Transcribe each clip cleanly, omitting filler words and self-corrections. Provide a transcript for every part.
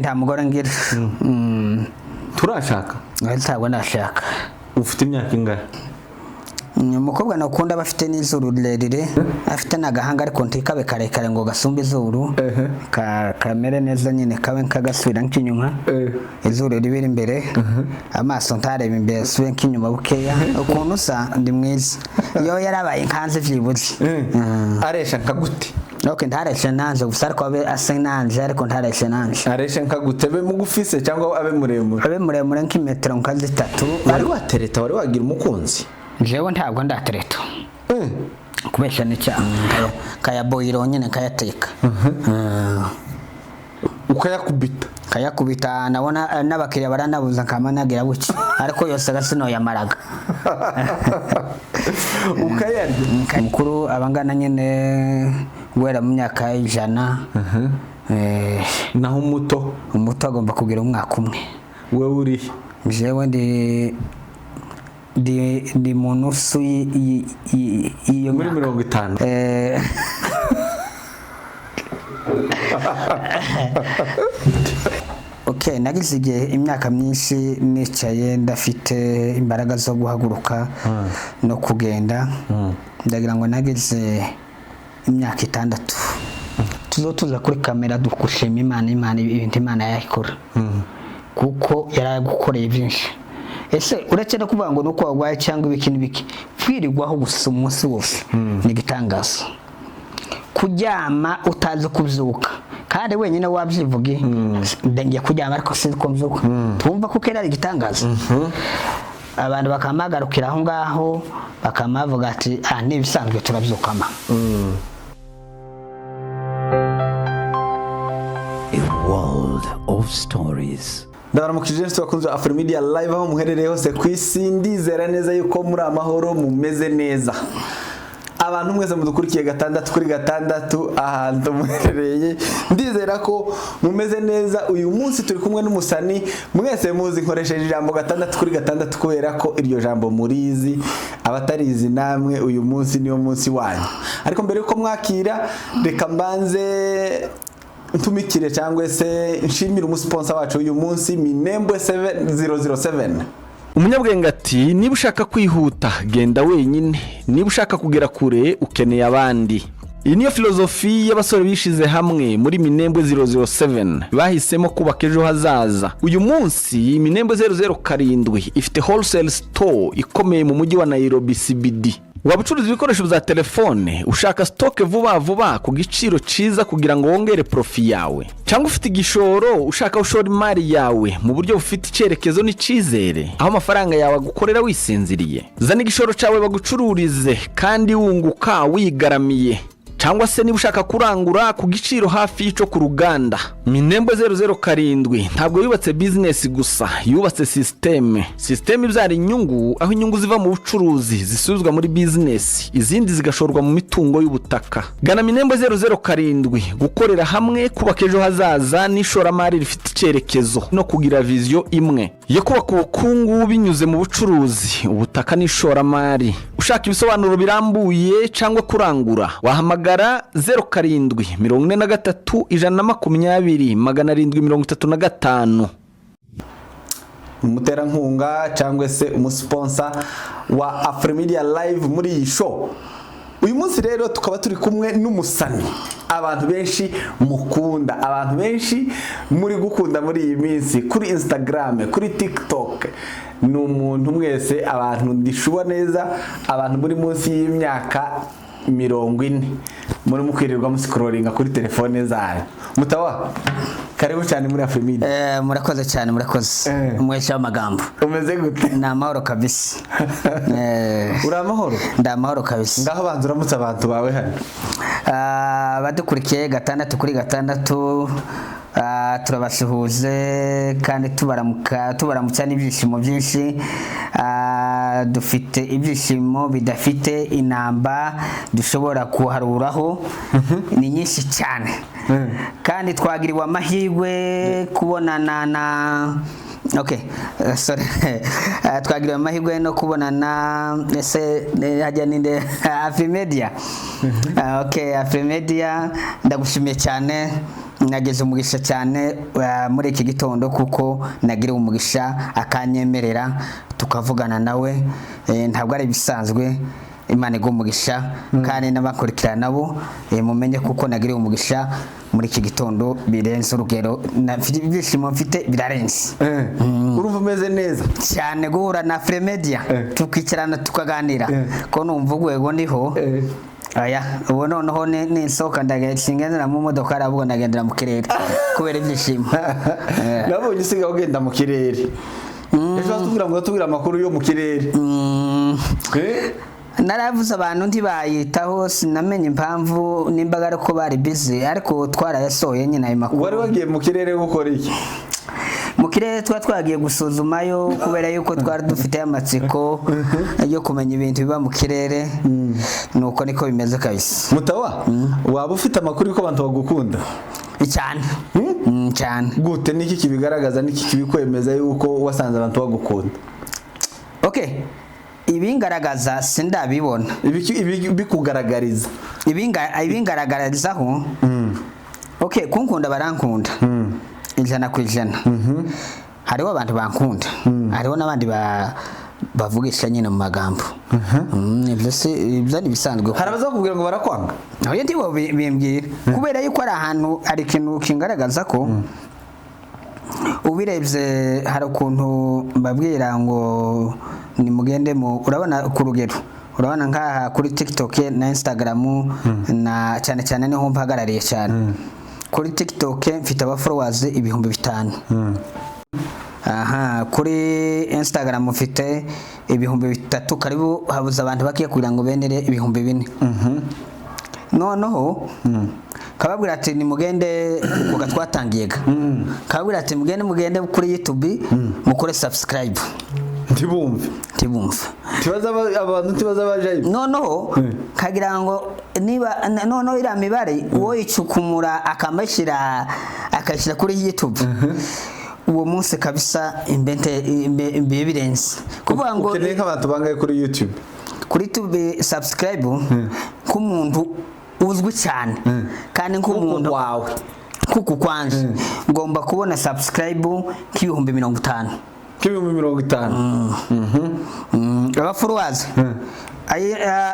Nta mugore ngira. Turashaka? Ntabwo nashaka. Ufite imyaka ingahe? Umukobwa nakunda aba afite n'izuru rirerire, afite n'agahanga, ariko ntikabe karekare ngo gasumbe izuru, kamere neza nyine, kabe kagasubira nk'inyuma, izuru ribiri imbere, amaso ntarebe imbere, asubire nk'inyuma bukeya. Ukuntu usa, ndi mwiza iyo yarabaye nkanze byibuze. Aresha nka gute? Ok, ntareshe nanje gusa, ariko abe asa nanje, ariko ntareshe nanje. Aresha nka gute? Abe mugufi se cyangwa abe muremure? Abe muremure nk'imetero nka 3. Wari watereta? Wari wagira umukunzi? Jewe ntabwo ndatereta. Kubeshya n'icyaha. Kayaboyiro nyine, kayateka. Ukayakubita? Kayakubita, nabona n'abakiriya baranabuza, nkama nagira buke, ariko yose agasinoyamaraga. Ukayarya? Mukuru abangana nyine guhera mu myaka 100. Naho umuto? Umuto agomba kugira umwaka umwe. Wewe uri? Jewe ndi mu nusu y'iyo Muri myaka. 50? Ok, nagize igihe, imyaka myinshi nicaye, ndafite imbaraga zo guhaguruka no kugenda. Ndagira ngo nagize imyaka 6. Tuzo tuza kuri kamera dukushima Imana, Imana ibintu Imana yayikora, kuko yaragukoreye byinshi. Ese uretse no kuvuga ngo nuko warwaye cyangwa ibiki n'ibiki, kwirirwaho gusa umunsi wose ni igitangaza. Kuryama utazi kubyuka kandi wenyine wabyivuge, ngiye kuryama ariko sinzi ko mbyuka, twumva kuko yari igitangaza. Abantu bakamagarukira aho ngaho, bakamavuga ati: "Ah, ni ibisanzwe, turabyukama." A world of stories. Ndabaramukije inshuti bakunze Afrimedia Live aho muherereye hose ku isi. Ndizera neza yuko muri amahoro, mumeze neza. Abantu mwese mudukurikiye 6 kuri 6 ahantu muherereye, ndizera ko mumeze neza. Uyu munsi turi kumwe n'umusani mwese muzi. Nkoresheje ijambo 6 kuri 6 kubera ko iryo jambo murizi. Abatarizi namwe, uyu munsi niwo munsi wanyu. Ariko mbere yuko mwakira, reka mbanze ntumikire cyangwa se nshimire umusponsor wacu uyu munsi, Minembwe 7007. Umunyabwenge ati: "Niba ushaka kwihuta, genda wenyine. Niba ushaka kugera kure, ukeneye abandi." Iyi niyo filozofi y'abasore bishize hamwe muri Minembwe 007, bahisemo kubaka ejo hazaza. Uyu munsi Minembwe 007 ifite wholesale store ikomeye mu mujyi wa Nairobi CBD. Waba ucuruza ibikoresho bya telefone, ushaka stock vuba vuba ku giciro cyiza kugira ngo wongere profit yawe, cyangwa ufite igishoro ushaka ushora imari yawe mu buryo bufite icyerekezo n'icyizere, aho amafaranga yawe agukorera wisinziriye, zana igishoro cyawe bagucururize kandi wunguka wigaramiye. Cyangwa se niba ushaka kurangura ku giciro hafi y'icyo ku ruganda, Minembwe 007 ntabwo yubatse business gusa, yubatse système, système ibyara inyungu, aho inyungu ziva mu bucuruzi zisubizwa muri business, izindi zigashorwa mu mitungo y'ubutaka. Gana Minembwe 007, gukorera hamwe, kubaka ejo hazaza n'ishoramari rifite icyerekezo no kugira vision imwe yo kubaka ubukungu binyuze mu bucuruzi, ubutaka n'ishoramari. Ushaka ibisobanuro birambuye cyangwa kurangura, wahamagara 0743 120 735. Umuterankunga cyangwa se umusponsor wa Afrimedia Live muri iyi show. Uyu munsi rero tukaba turi kumwe n'umusani abantu benshi mukunda, abantu benshi muri gukunda muri iyi minsi kuri Instagram, kuri TikTok. Ni umuntu mwese abantu ndishuba neza, abantu muri munsi y'imyaka 40 muri mukwirirwa muscrollinga kuri telefone zanyu. Mutawa, karibu cyane muri Afrimedia. Murakoze cyane, murakoze. Umwesha w'amagambo. Umeze gute? Ni amahoro kabisa. Uri amahoro? Ndi amahoro kabisa. Ngaho banza uramutse abantu bawe hano. Ah, abadukurikiye 6 kuri 6, turabasuhuze kandi tubaramuka, tubaramutsa n'ibyishimo byinshi. Dufite ibyishimo bidafite inamba dushobora kuharuraho, ni nyinshi cyane, kandi twagiriwe amahirwe kubonana na, okay, sorry, twagiriwe amahirwe no kubonana ese hajya ninde, Afrimedia. Okay, Afrimedia, ndagushimiye cyane. Nageze umugisha cyane muri iki gitondo kuko nagiriwe umugisha akanyemerera tukavugana nawe. Ntabwo ari ibisanzwe. Imana iguha umugisha kandi n'abakurikirana nabo mumenye kuko nagiriwe umugisha muri iki gitondo birenze urugero. Ibyishimo mfite birarenze. Urumva umeze neza cyane guhura na Afremedia, tukicarana tukaganira, ko numva urwego ndiho. Aya ubu noneho ninsohoka singendera mu modoka, ahubwo ndagendera mu kirere kubera ibyishimo. Nabonye usigaye ugenda mu kirere. Ejo watubwira ngo uratubwira amakuru yo mu kirere. Naravuze abantu ntibayitaho, sinamenye impamvu, nimba ari ko bari busy, ariko twarayasohoye nyine ayo makuru. Wari wagiye mu kirere gukora iki? Mu kirere tuba twagiye gusuzumayo kubera yuko twari dufite amatsiko yo kumenya ibintu biba mu kirere. Nuko niko bimeze kabisa. Mutawa, waba ufite amakuru y'uko abantu bagukunda? Cyane. Cyane. Gute? Niki kibigaragaza? Niki kibikwemeza yuko wasanze abantu bagukunda? Okay, ibingaragaza sindabibona. Bikugaragariza. Ibingaragarizaho, okay, kunkunda barankunda 100%. Hariho abantu bankunda, hariho n'abandi bavugisha nyine mu magambo. Ibyo si ibyo ni ibisanzwe. Hari abazakubwira ngo barakwanga? Oya, ntibo bimbwira kubera yuko ari ahantu hari ikintu kingaragaza ko ubirebye hari ukuntu mbabwira ngo nimugende mu, urabona ku rugero, urabona nkaha kuri TikTok na Instagram, na cyane cyane niho mpagarariye cyane. Kuri TikTok mfite aba followers 5000. Aha kuri Instagram mfite 3000, karibu habuze abantu bakiye kugira ngo benere 4000. Noneho kababwira ati nimugende, kuga twatangiye ga kababwira ati mugende, mugende kuri YouTube mukore subscribe. Ntibumve. Ntibumva. Ntibaza abantu, ntibaza bajayo. Noneho kagira ngo niba noneho iriya mibare uwo yicukumura akamashyira akayishyira kuri YouTube uwo munsi kabisa imbente imbe birenze kuvuga ngo. Ukeneye nk'abantu bangahe kuri YouTube? Kuri YouTube subscribe nk'umuntu uzwi cyane kandi nk'umuntu wawe. Kuku kwanje ngomba kubona subscribe k'ibihumbi 50. K'ibihumbi 50. Aba followers,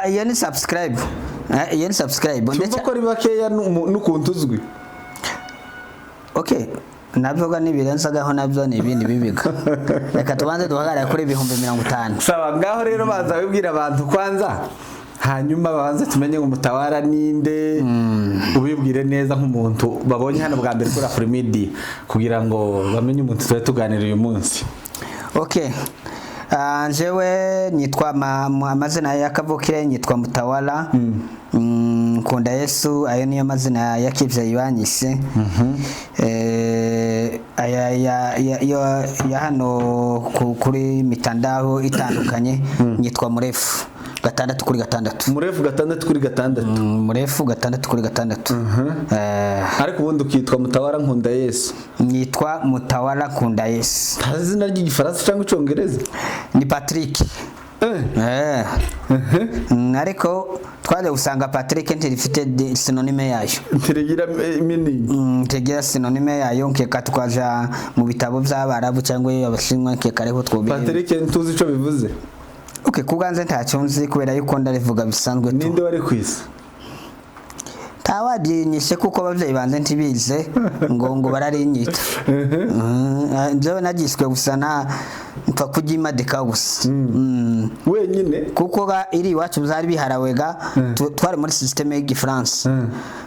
iyo ni subscribe. Iyo ni subscribe. Tumva ko ari bakeya n'ukuntu uzwi. Okay, nabyo ga nibirenzagaho nabyo ni ibindi bibiga. Reka tubanze duhagarare kuri 50,000. Sawa, ngaho rero baza wibwira abantu kwanza, hanyuma babanze tumenye ngo Mutawara ninde, ubibwire neza nk'umuntu babonye hano bwa mbere kuri Afremedia kugira ngo bamenye umuntu tuba tuganira uyu munsi. Okay. Njyewe nitwa amazina ya kavukire nyitwa Mutawala Nkunda Yesu. Ayo niyo mazina ya kivyeyi banyise. Aya ya hano kuri mitandao itandukanye nyitwa Murefu 6x6. Murefu 6x6. Murefu 6x6. Ariko ubundi ukitwa Mutawara Nkunda Yesu? Nitwa Mutawala Nkunda Yesu. Ntazi izina ry'igifaransa cyangwa icyongereza? Ni Patrick. Ariko twaje gusanga Patrick ntirifite synonyme yayo. Ntirigira meaning. Ntigira synonyme yayo, nkeka twaja mu bitabo by'abarabu cyangwa abashinwa, nkeka ariho twobireba. Patrick ntuzi ico bivuze? Okay, kubwanze ntacyo nzi kubera yuko ndarivuga bisanzwe tu. Ninde wari ku isi? Ntawabyinyishe kuko ababyeyi banze ntibize ngo bararinyita. Njyewe nagiswe gusa nta mpfa kuryimadika gusa. Wenyine. Kuko ga iri iwacu byari biharawe ga twari muri systeme y'igifaransa.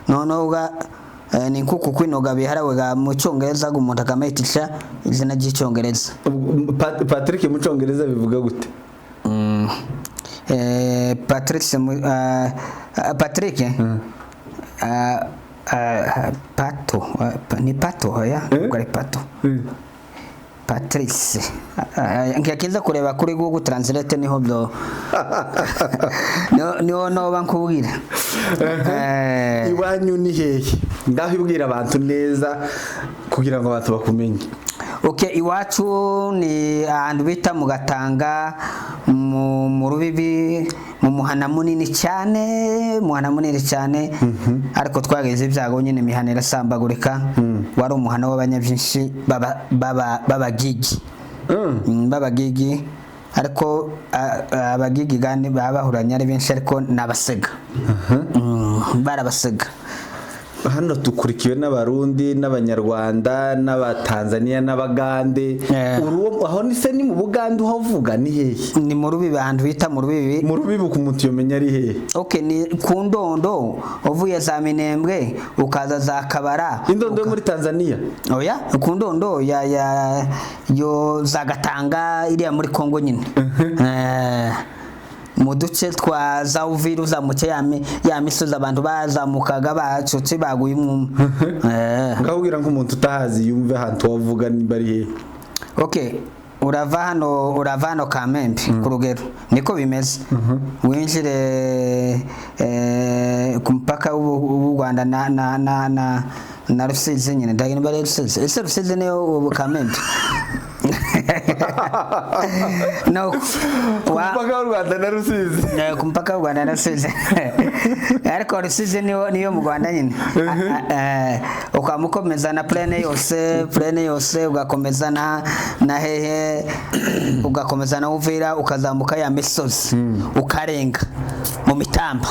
Noneho ga ni nkuku kwinoga biharawe ga mu cyongereza ga umuntu akamayitisha izina ry'icyongereza. Ubwo, Patrick mu cyongereza bivuga gute? Patrick Patrick Pato, ni Pato, oya, ntabwo ari Pato. Patrice, nkiza kureba kuri Google Translate niho byo niho noba nkubwira. Iwanyu ni hehe? Ngaho ibwira abantu neza kugira ngo abantu bakumenye. Okay, iwacu ni ahantu bita mu Gatanga, mu Rubibi, Mu muhana munini cyane, muhana munini cyane, ariko twageze ibyago nyine, imihana irasambagurika. Wari umuhana w'abanyabyinshi b'abagigi. B'abagigi, ariko abagigi kandi baba bahuranye ari benshi, ariko ni abasega. Barabasega. Hano dukurikiwe n'Abarundi, n'Abanyarwanda, n'Abatanzaniya, n'Abagande. Aho ni se ni mu Bugande uhavuga ni hehe? Ni mu Rubibi, ahantu bita mu Rubibi. Mu Rubibi ku muntu yomenya ari hehe? Okay, ni ku Ndondo, uvuye za Minembwe ukaza za Kabara. Indondo yo muri Tanzania? Oya, ku Ndondo ya yo za Gatanga iriya muri Kongo nyine. Mu duce twa za Uvira uzamuke ya misozi abantu bazamukaga bacutse baguye umwuma. Ngakubwira nk'umuntu utahazi yumve ahantu wavuga nimba ari hehe. Okay, urava hano Kamembe ku rugero niko bimeze, winjire ku mupaka w'u Rwanda na Rusizi nyine, ndagira niba ari Rusizi. Ese Rusizi niyo ubu Kamembe no Ku wa mupaka w'u Rwanda na Rusizi. Ku mupaka w'u Rwanda na Rusizi, ariko Rusizi niyo mu Rwanda nyine. Ukamukomeza na plaine yose, plaine yose, ugakomeza na hehe, ugakomeza na Uvira, ukazamuka ya misozi, ukarenga mu mitamba,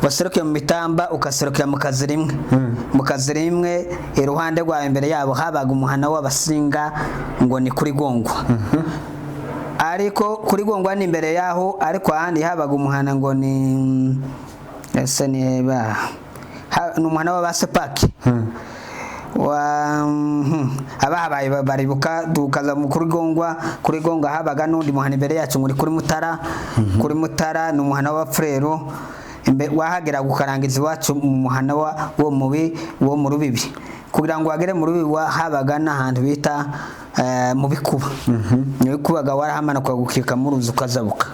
waserukira mu mitamba, ugaserukira mu kazi rimwe, mu kazi rimwe iruhande rwayo imbere yabo habaga umuhana w'Abasinga ngo ni kuri Gongwa, ariko kuri Gongwa ni imbere yaho, ariko ahandi habaga umuhana ngo ni ese ni ni umuhana w'Abasepaki wa abahabaye baribuka. Tukaza mu kuri Gongwa, kuri Gongwa habaga n'undi muhana imbere yacu ngo ni kuri Mutara. Kuri Mutara ni umuhana w'Abafurero. Wahagera gukarangiza iwacu mu muhana wa wo mubi wo mu Rubibi. Kugira ngo wagere mu Rubibi habaga n'ahantu bita mu Bikuba. Mu Bikubaga warahamanuka gukika mu ruzi ukazabuka.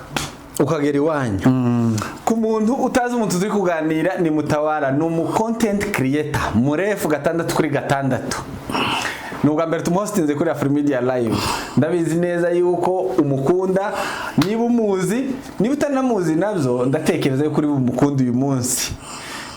Ukagera iwanyu. Ku muntu utazi umuntu turi kuganira ni Mutawara, ni umu content creator murefu 6 kuri 6. Ni ubwa mbere tumuhostinze kuri Afrimedia Live. Ndabizi neza yuko umukunda niba umuzi, niba utanamuzi nabyo ndatekereza yuko uri bumukunde uyu munsi.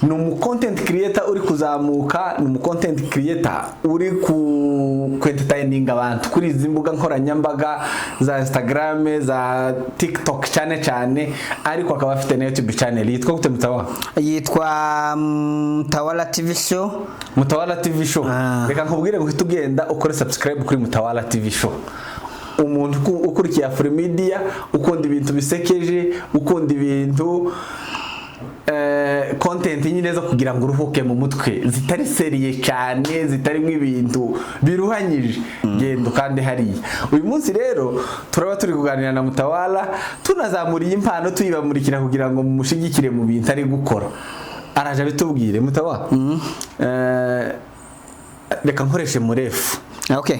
Ni umu content creator uri kuzamuka, ni umu content creator uri ku entertaining abantu kuri izi mbuga nkoranyambaga za Instagram, za TikTok cyane cyane, ariko akaba afite na YouTube channel yitwa gute, Mutawa? Yitwa Mutawala TV Show. Mutawala TV Show. Ah. Reka nkubwire ngo uhite ugenda ukore subscribe kuri Mutawala TV Show. Umuntu ukurikiye Afrimedia, ukunda ibintu bisekeje, ukunda ibintu content nyine zo kugira ngo uruhuke mu mutwe, zitari sérieux cyane, zitarimo ibintu biruhanyije, genda kandi hariya. Uyu munsi rero turaba turi kuganira na Mutawala, tunazamura iyi impano, tuyibamurikira kugira ngo mumushigikire mu bintu ari gukora. Araje abitubwire. Mutawala, reka nkoreshe murefu. Okay.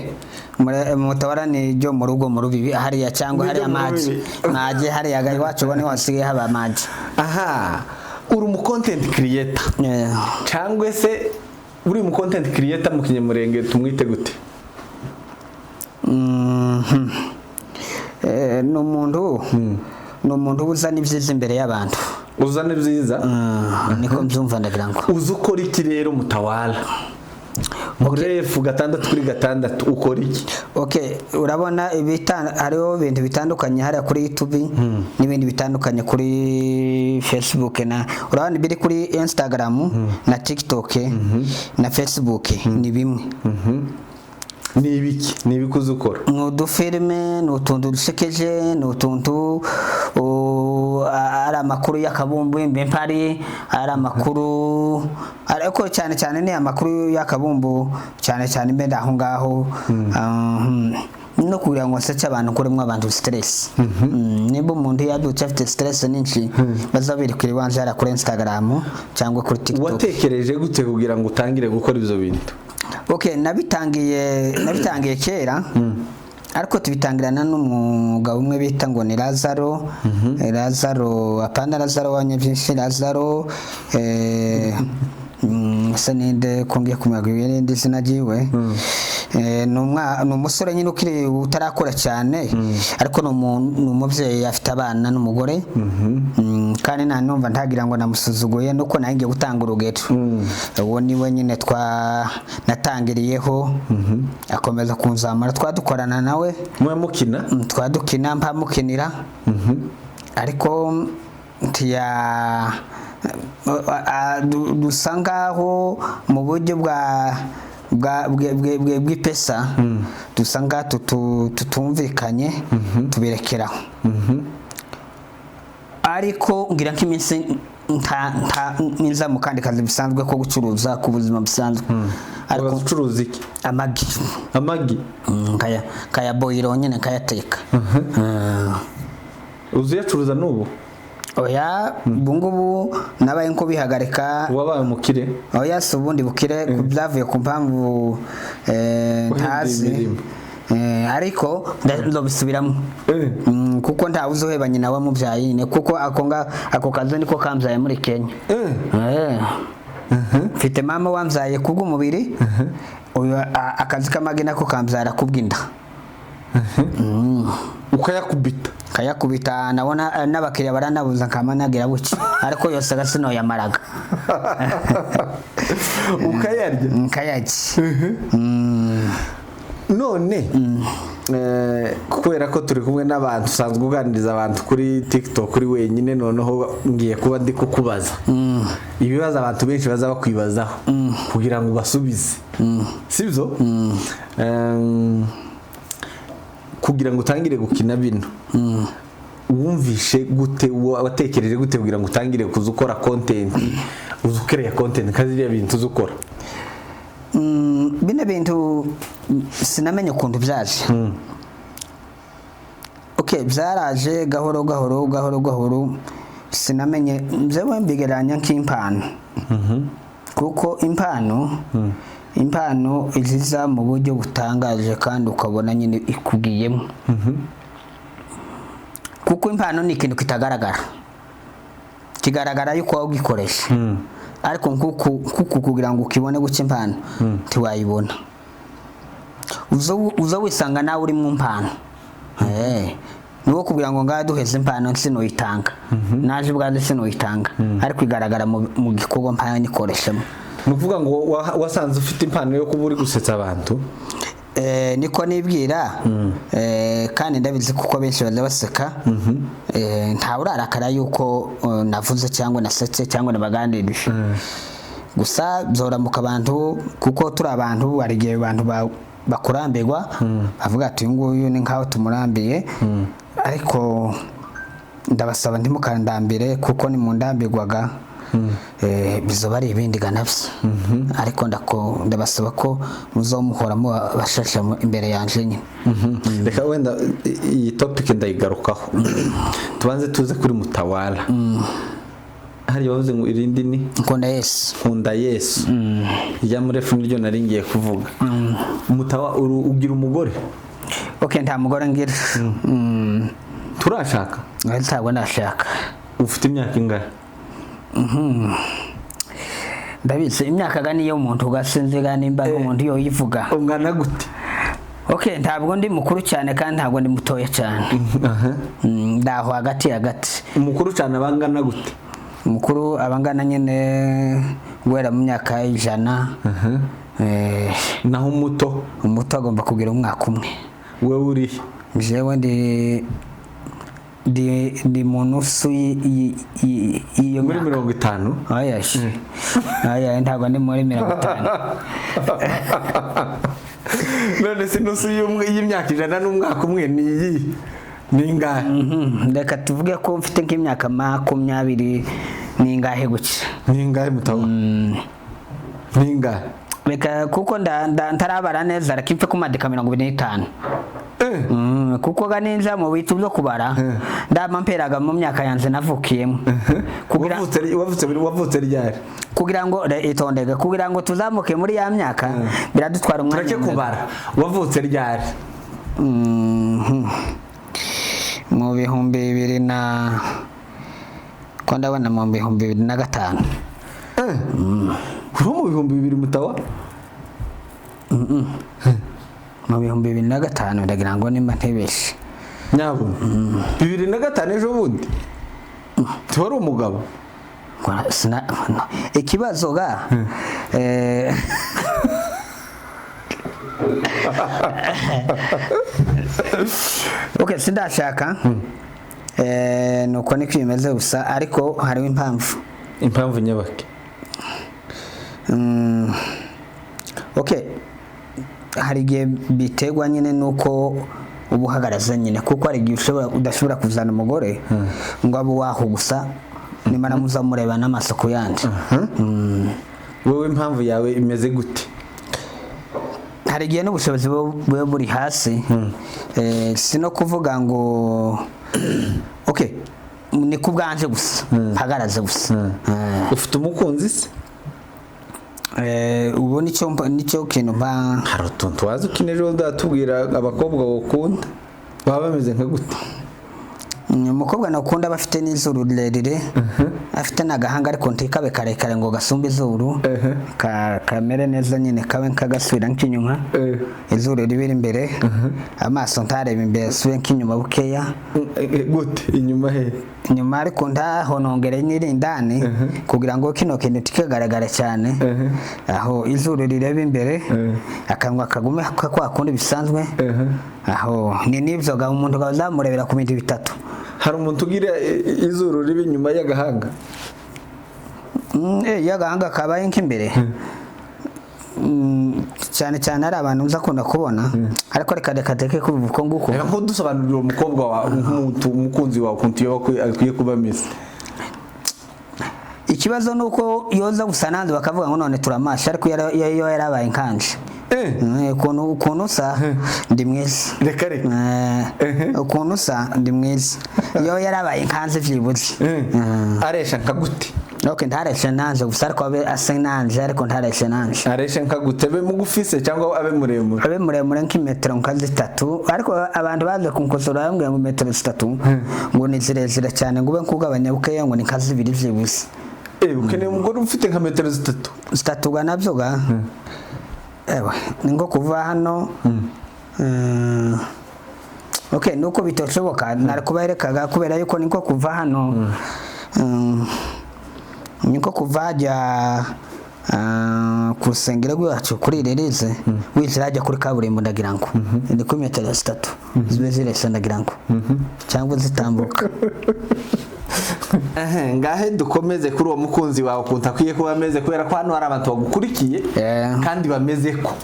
Mutawala ni ryo mu rugo mu Rubibi hariya cyangwa Ni hariya ryo mu maji. Rubibi. Maji hariya iwacu ubona hasigaye haba maji. Aha uri umu content creator cyangwa se uri mu content creator, mu Kinyamurenge tumwite gute? Ni umuntu uba uzana ibyiza imbere y'abantu. Uzana ibyiza. Niko mbyumva, ndagira ngo. Uzi ukora iki rero, Mutawala murefu 6 kuri 6, ukora iki? Okay, urabona hariho ibintu bitandukanye hariya kuri YouTube n'ibindi bitandukanye kuri Facebook, na urabona ibiri kuri Instagram na TikTok na Facebook ni bimwe. Ni ibiki, ni ibiki uzi ukora? Ni udufilime, ni utuntu dusekeje, ni utuntu ari amakuru y'akabumbu imbempari, ari amakuru, ariko cyane cyane ni amakuru y'akabumbu cyane cyane mbenda aho ngaho. No kugira ngo nseke abantu, kurimo abantu stress. Niba umuntu yabyutse afite stress nyinshi, bazabirikira iwanje hariya kuri Instagram cyangwa kuri TikTok. Watekereje gute kugira ngo utangire gukora ibyo bintu? Okay, nabitangiye kera, ariko tubitangirana n'umugabo umwe bita ngo ni Lazaro. Lazaro, apana Lazaro wa byinshi, Lazaro se ninde ko ngiye kumenya irindi zina ryiwe? Ni umusore nyine ukiri utarakura cyane, ariko ni umubyeyi, afite abana n'umugore. Kandi nta numva ntagira ngo namusuzuguye, nuko nanjye ngiye gutanga urugero. Uwo ni we nyine twa natangiriyeho, akomeza kunzamura, twadukorana nawe. Muba mukina? Twadukina, mpamukinira, ariko ntiya dusa nkaho mu buryo bwa bw'ipesa dusa nkaho tutumvikanye, tubirekeraho. Ariko ngira nk'iminsi nta nza mu kandi kazi bisanzwe ko gucuruza ku buzima busanzwe, ariko Ucuruza iki? Amagi. Amagi? Nkayaboyiro nyine, nkayateka. Uzi uyacuruza n'ubu? Oya, ubu ngubu nabaye nko bihagarika. Wabaye umukire? Oya, si ubundi bukire, byavuye ku mpamvu Wahinduye ntazi. imirimo. Ariko ndabisubiramo. Kuko ntawe uzoheba nyina wamubyaye nyine, kuko ako kazi niko kambyaye muri Kenya. Mfite mama wambyaye kubw'umubiri, uyu akazi k'amagi nako kambyara kubw'inda. Ukayakubita? Kayakubita, nabona n'abakiriya baranabuza, nkama nagira buke, ariko yose gasinoyamaraga. Ukayarya? Nkayarya. None kubera ko turi kumwe n'abantu, usanzwe uganiriza abantu kuri TikTok uri wenyine, noneho ngiye kuba ndi kukubaza ibibazo abantu benshi baza bakwibazaho kugira ngo ubasubize, sibyo? Kugira ngo utangire gukina bino, wumvishe gute, watekereje gute kugira ngo utangire kuza ukora content, uza ukereye content nka ziriya bintu uza ukora? Bino bintu sinamenye ukuntu byaje. Okay, byaraje gahoro gahoro gahoro gahoro, sinamenye. Njyewe mbigereranya nk'impano, kuko impano iziza mu buryo butangaje kandi ukabona nyine ikugiyemo, kuko impano ni ikintu kitagaragara, kigaragara yuko waba ugikoresha, ariko nkuku kugira ngo ukibone guca impano ntiwayibona. Uza wisanga nawe uri mu mpano. Niwo kugira ngo ngaha duheze impano sinuyitanga, naje ubwanjye sinuyitanga, ariko igaragara mu gikorwa mpaye nyikoreshamo. Ni ukuvuga ngo wasanze ufite impano yo kuba uri gusetsa abantu? Niko nibwira. Kandi ndabizi kuko benshi baza baseka. Ntawe urarakara yuko navuze cyangwa nasetse cyangwa nabaganirije. Gusa byoramuka abantu, kuko turi abantu, hari igihe abantu bakurambirwa, bavuga ati uyu nguyu ni nkaho tumurambiye, ariko ndabasaba ntimukandambire, kuko nimundambirwaga bizoba ari ibindi ga nabyo. Ariko ndabasaba ko muzomuhora mubashasha imbere yanje nyine. Reka wenda iyi topic ndayigarukaho, tubanze tuze kuri Mutawala. Hari bavuze ngo irindi ni Nkunda Yesu. Nkunda Yesu, irya murefu niryo nari ngiye kuvuga. Mutawa, ugira umugore? Okay, nta mugore ngira. Turashaka? Oya, ntabwo nashaka. Ufite imyaka ingahe? Ndabizi, imyaka ga niyo umuntu ugasinzi ga nimba umuntu yoyivuga. Ungana gute? Okay, ntabwo ndi mukuru cyane kandi ntabwo ndi mutoya cyane. Ndaho hagati hagati. Umukuru cyane abangana gute? Umukuru abangana nyine guhera mu myaka 100. Naho umuto? Umuto agomba kugira umwaka umwe. Wewe uri? Jewe ndi mu nusu y'iyo Muri myaka. 50? Oya, oya, ntabwo ndi muri 50. None se inusu y'imyaka 100 n'umwaka umwe ni iyi ni ingahe? Reka tuvuge ko mfite nk'imyaka 20 n'ingahe gutya. Ni ingahe, Mutawa? Ni ingahe? Reka kuko ntarabara neza, reka mfe kumadika 25. Kuko ga ninja mu bitu byo kubara ndama mperaga mu myaka yanjye navukiyemo kugira Wavutse ryari? Kugira ngo itondege, kugira ngo tuzamuke muri ya myaka biradutwara umwanya Tureke munini. kubara, wavutse ryari? Mu 2000 na ko ndabona mu 2005. Uri mu 2000, Mutawa? Mu 2005, ndagira ngo nimba ntibeshe. Nyabuna, 2005, ejo bundi tiwari umugabo. No. Ikibazo ga okay, sindashaka, nuko niko bimeze gusa, ariko hariho impamvu. Impamvu nyabake? Okay, hari igihe biterwa nyine nuko uba uhagaraze nyine, kuko hari igihe udashobora kuzana umugore ngo abe uwaho gusa, nimara muza mureba n'amaso ku yandi. Wowe impamvu yawe imeze gute? Hari igihe n'ubushobozi buba buri hasi. Si no kuvuga ngo okay, ni ku bwanje gusa mpagaraze gusa. Ufite umukunzi se? Ubu nicyo kintu mpa. Hari utuntu waza ukina ejo ndatubwira abakobwa bakunda baba bameze nka gute? Umukobwa nakunda aba afite n'izuru rirerire, afite n'agahanga, ariko ntikabe karekare ngo gasumbe izuru, kamere neza nyine, kabe kagasubira nk'inyuma, izuru ribiri imbere, amaso ntarebe imbere, asubire nk'inyuma bukeya. Gute inyuma he? Inyuma, ariko ntahonongere n'irindani kugira ngo kino kintu kikagaragara cyane. Aho izuru rireba imbere, akanwa kagume kwa kundi bisanzwe. Aho ni n'ibyo ga umuntu bazamurebera ku bintu bitatu. Hari umuntu ugira izuru riba inyuma y'agahanga? Iyo agahanga kabaye nk'imbere, cyane cyane ari abantu nza akunda kubona, ariko reka reka teke kubivuga uko nguko. Reka nkudusobanurire uwo mukobwa wawe, nk'umuntu umukunzi wawe, ukuntu yoba akwiye kuba ameze. Ikibazo ni uko yoza gusa nanze bakavuga ngo none turamasha, ariko iyo yarabaye nkanje, ukuntu usa ndi mwiza. Reka reka. Ukuntu usa ndi mwiza, iyo yarabaye nkanze byibuze. Aresha nka gute? Okay, ntareshe nanje gusa, ariko abe asa nanje, ariko ntareshe nanje. Aresha nka gute? Abe mugufi se cyangwa abe muremure? Abe muremure nk'imetero nka 3, ariko abantu baje kunkosora bambwira ngo metero 3 ngo ni zirezire cyane, ngo ube nkugabanya bukeya, ngo ni nka 2 byibuze. Ukeneye umugore ufite nka metero 3? 3 ga nabyo ga, ewe ni nko kuva hano. Okay, nuko bitoshoboka nari kuberekaga, kubera yuko niko kuva hano, niko kuva hajya ku rusengero rwacu kuri rereze, winjira hajya kuri kaburimbo, ndagira ngo ni kuri metero 3 zibe zireshya, ndagira ngo cyangwa zitambuka. Ngahe dukomeze kuri uwo mukunzi wawe, ukuntu akwiye kuba ameze, kubera ko hano hari abantu bagukurikiye kandi bameze ko.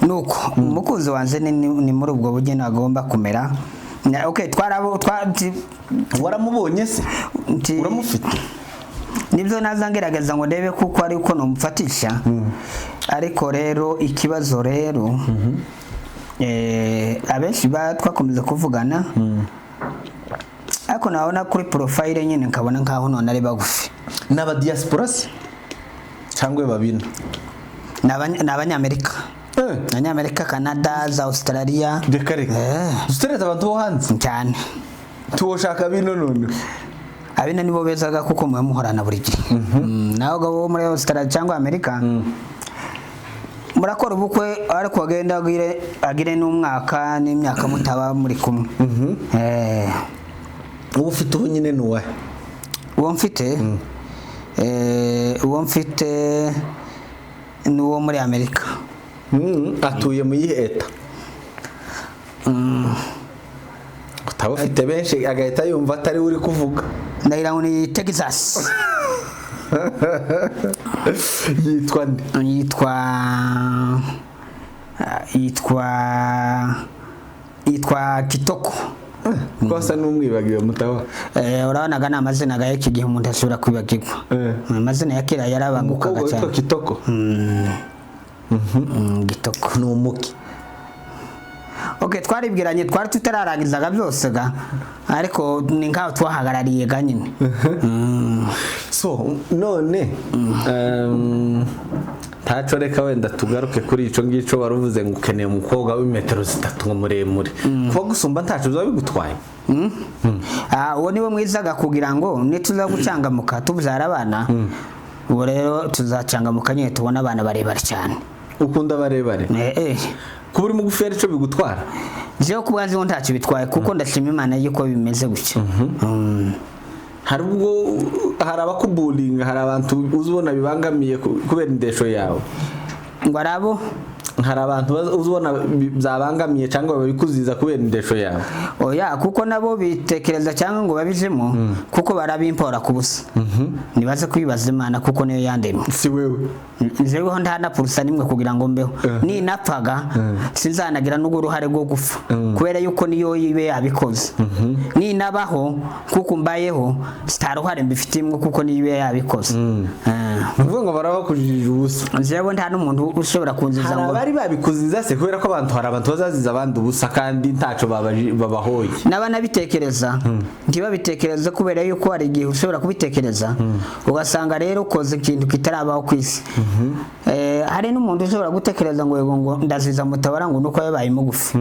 Nuko umukunzi wanjye ni muri ubwo buryo agomba kumera. Okay, twarabo Waramubonye se? Uramufite? Nibyo naza ngerageza ngo ndebe kuko ari uko numufatisha, ariko rero ikibazo rero, abenshi twakomeza kuvugana, ariko nabona kuri profile nyine nkabona nkaho none ari bagufi. N'aba diaspora se cyangwa babina? Ni Abanyamerika. Abanyamerika, Canada, za Australia. Reka reka. Ustereza abantu bo hanze cyane. Tuwoshaka bino none? Abino nibo bezaga, kuko muba muhorana buri gihe. Naho bo muri Australia cyangwa Amerika murakora ubukwe, ariko agenda agire n'umwaka n'imyaka mutaba muri kumwe. Uwo ufite ubu nyine ni uwahe? Uwo mfite, uwo mfite ni uwo muri Amerika. Atuye mu yihe eta? Utaba ufite benshi agahita yumva atari we uri kuvuga. Ndagira ngo ni Texas. Yitwa nde? Yitwa Kitoko. Ko asa n'umwibagiwe mutawa? Urabonaga ni amazina ga y'iki gihe umuntu ashobora kwibagirwa. Amazina ya kera yarabangukaga Umukobwa cyane. witwa Kitoko. Kitoko. Ni umuki? Okay, twaribwiranye, twari tutararangizaga byose ga, ariko ni nkaho twahagarariye ga nyine. So none ntaco, reka wenda tugaruke kuri ico ngico wari uvuze ngo ukeneye umukobwa w'imetero 3 ngo muremure, kuba gusumba ntaco biba bigutwaye. Uwo niwe mwizaga, kugira ngo nituza gucangamuka tubyara abana, ubu rero tuzacangamuka nyine tubona abana barebare cyane. Ukunda barebare? Kuba uri mugufi ari cyo bigutwara? Jewe ku bwanjye ngo ntacyo bitwaye, kuko ndashima Imana yuko bimeze gutya. Hari ubwo hari abakuburinga, hari abantu uzi ubona bibangamiye kubera indesho yawe? Ngo arabo? Hari abantu uzi ubona byabangamiye cyangwa babikuziza kubera indesho yawe? Oya, kuko nabo bitekereza cyangwa ngo babijemo, kuko barabimpora ku busa. Nibaze kwibaza Imana, kuko niyo yandemye. Si wewe? Njyeweho nta na purusa nimwe kugira ngo mbeho. Ninapfaga sinzanagira n'urwo ruhare rwo gupfa, kubera yuko niyo ibe yabikoze. Ninabaho kuko mbayeho, nta ruhare mbifitiyemo, kuko niyo ibe yabikoze. Ni ukuvuga ngo barabakujije ubusa? Njyewe nta n'umuntu ushobora kunziza Hari ngo abari babikuziza se? Kubera ko abantu, hari abantu bazaziza abandi ubusa kandi ntacyo babahoye. N'abanabitekereza ntibabitekereze, kubera yuko hari igihe ushobora kubitekereza ugasanga rero ukoze ikintu kitarabaho ku isi. Hari n'umuntu ushobora gutekereza ngo yego, ngo ndaziza Mutabara ngo nuko yabaye mugufi.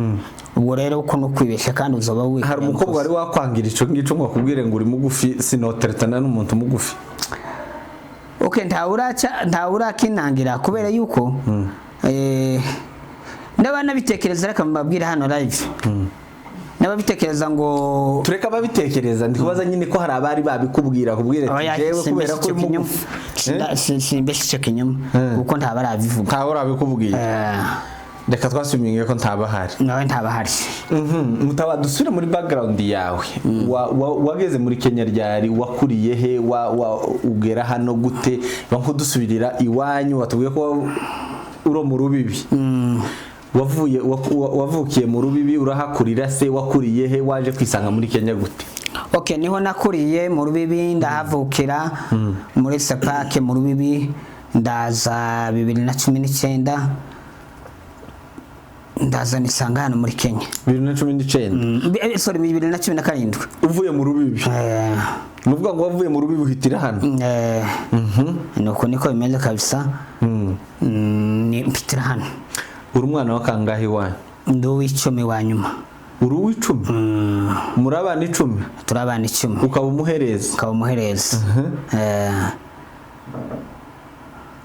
Ubwo rero uko ni ukwibeshya, kandi uzoba wikoreye Hari umukobwa wari wakwangira ico ngico, ngo akubwire ngo uri mugufi, sinoteretana n'umuntu mugufi? Okay, ntawuraca, ntawurakinangira, kubera yuko n'abanabitekereza, reka mbabwire hano live, n'ababitekereza ngo Tureka ababitekereza, ndi kubaza nyine ko hari abari babikubwira, kubwira ati Oya, jewe kubera ko simbeshe uri icyo kinyoma. mugufi. Simbeshe icyo kinyoma, kuko ntabarabivuga. Ntawe urabikubwira? Reka twasuminge ko ntabahari. Nawe ntabahari. Mutaba, dusubire muri background yawe. Wageze muri Kenya ryari? Wakuriye he? Ugera hano gute? Bankudusubirira iwanyu. Watubwiye ko uro mu Rubibi. Wavuye wavukiye mu Rubibi, urahakurira se? Wakuriye he? Waje kwisanga muri Kenya gute? Okay, niho nakuriye mu Rubibi, ndahavukira muri Sepake mu Rubibi. Ndaza 2019, ndaza nisanga hano muri Kenya. 2019? Sorry, 2017. Uvuye mu Rubibi? Ni ukuvuga ngo wavuye mu Rubibi uhitira hano? Nuko niko bimeze kabisa. Ni mpitira hano. Uri umwana wa kangahe iwanyu? Ndi uw'icumi wa nyuma. Uri uw'icumi? Muri abana 10? Turi abana 10. Ukaba umuhereza? Ukaba umuhereza.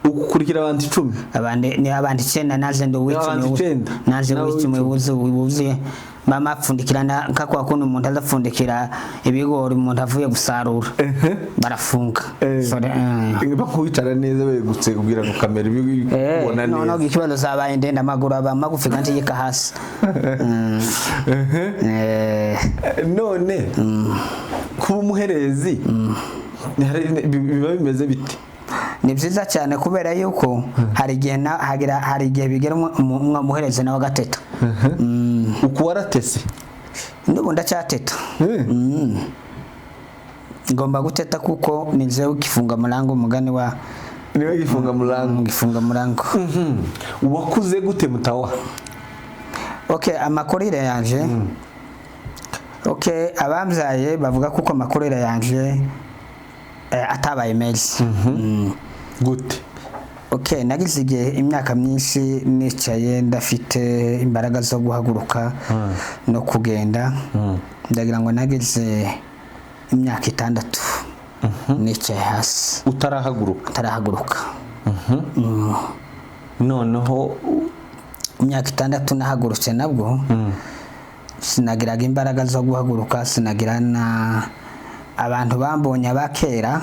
Ukurikira abantu 10? Abandi ni abandi 9, naje ndi uw'icumi. Abantu 9. Naje Nawe uw'icumi. uw'icumi. Wuzuye. Mama apfundikira nka kwa kundi umuntu azapfundikira ibigori umuntu avuye gusarura, barafunga. Sorry. Bakuwicara neza begutse kugira ngo kamera ibe kubona Noneho neza. Ikibazo zabaye ndende, amaguru aba magufi kandi yika hasi. None kuba umuherezi biba bimeze bite? Ni byiza cyane, kubera yuko hari igihe hari igihe bigera umuherezi nawe agateta. Uku waratese? N'ubu ndacyateta. Ngomba guteta kuko ni njyewe ukifunga mulango, umugani wa Niwe gifunga mulango. Gifunga mulango. Wakuze gute, Mutawa? Okay, amakurire yanje, okay, abambyaye bavuga kuko amakurire yanje atabaye meza. Gute? Okay, nagize igihe imyaka myinshi nicaye ndafite imbaraga zo guhaguruka no kugenda. Ndagira ngo nagize imyaka 6 nicaye hasi. Utarahaguruka? Ntarahaguruka. Noneho Imyaka 6 nahagurutse, nabwo sinagiraga imbaraga zo guhaguruka, sinagira na abantu bambonye abakera.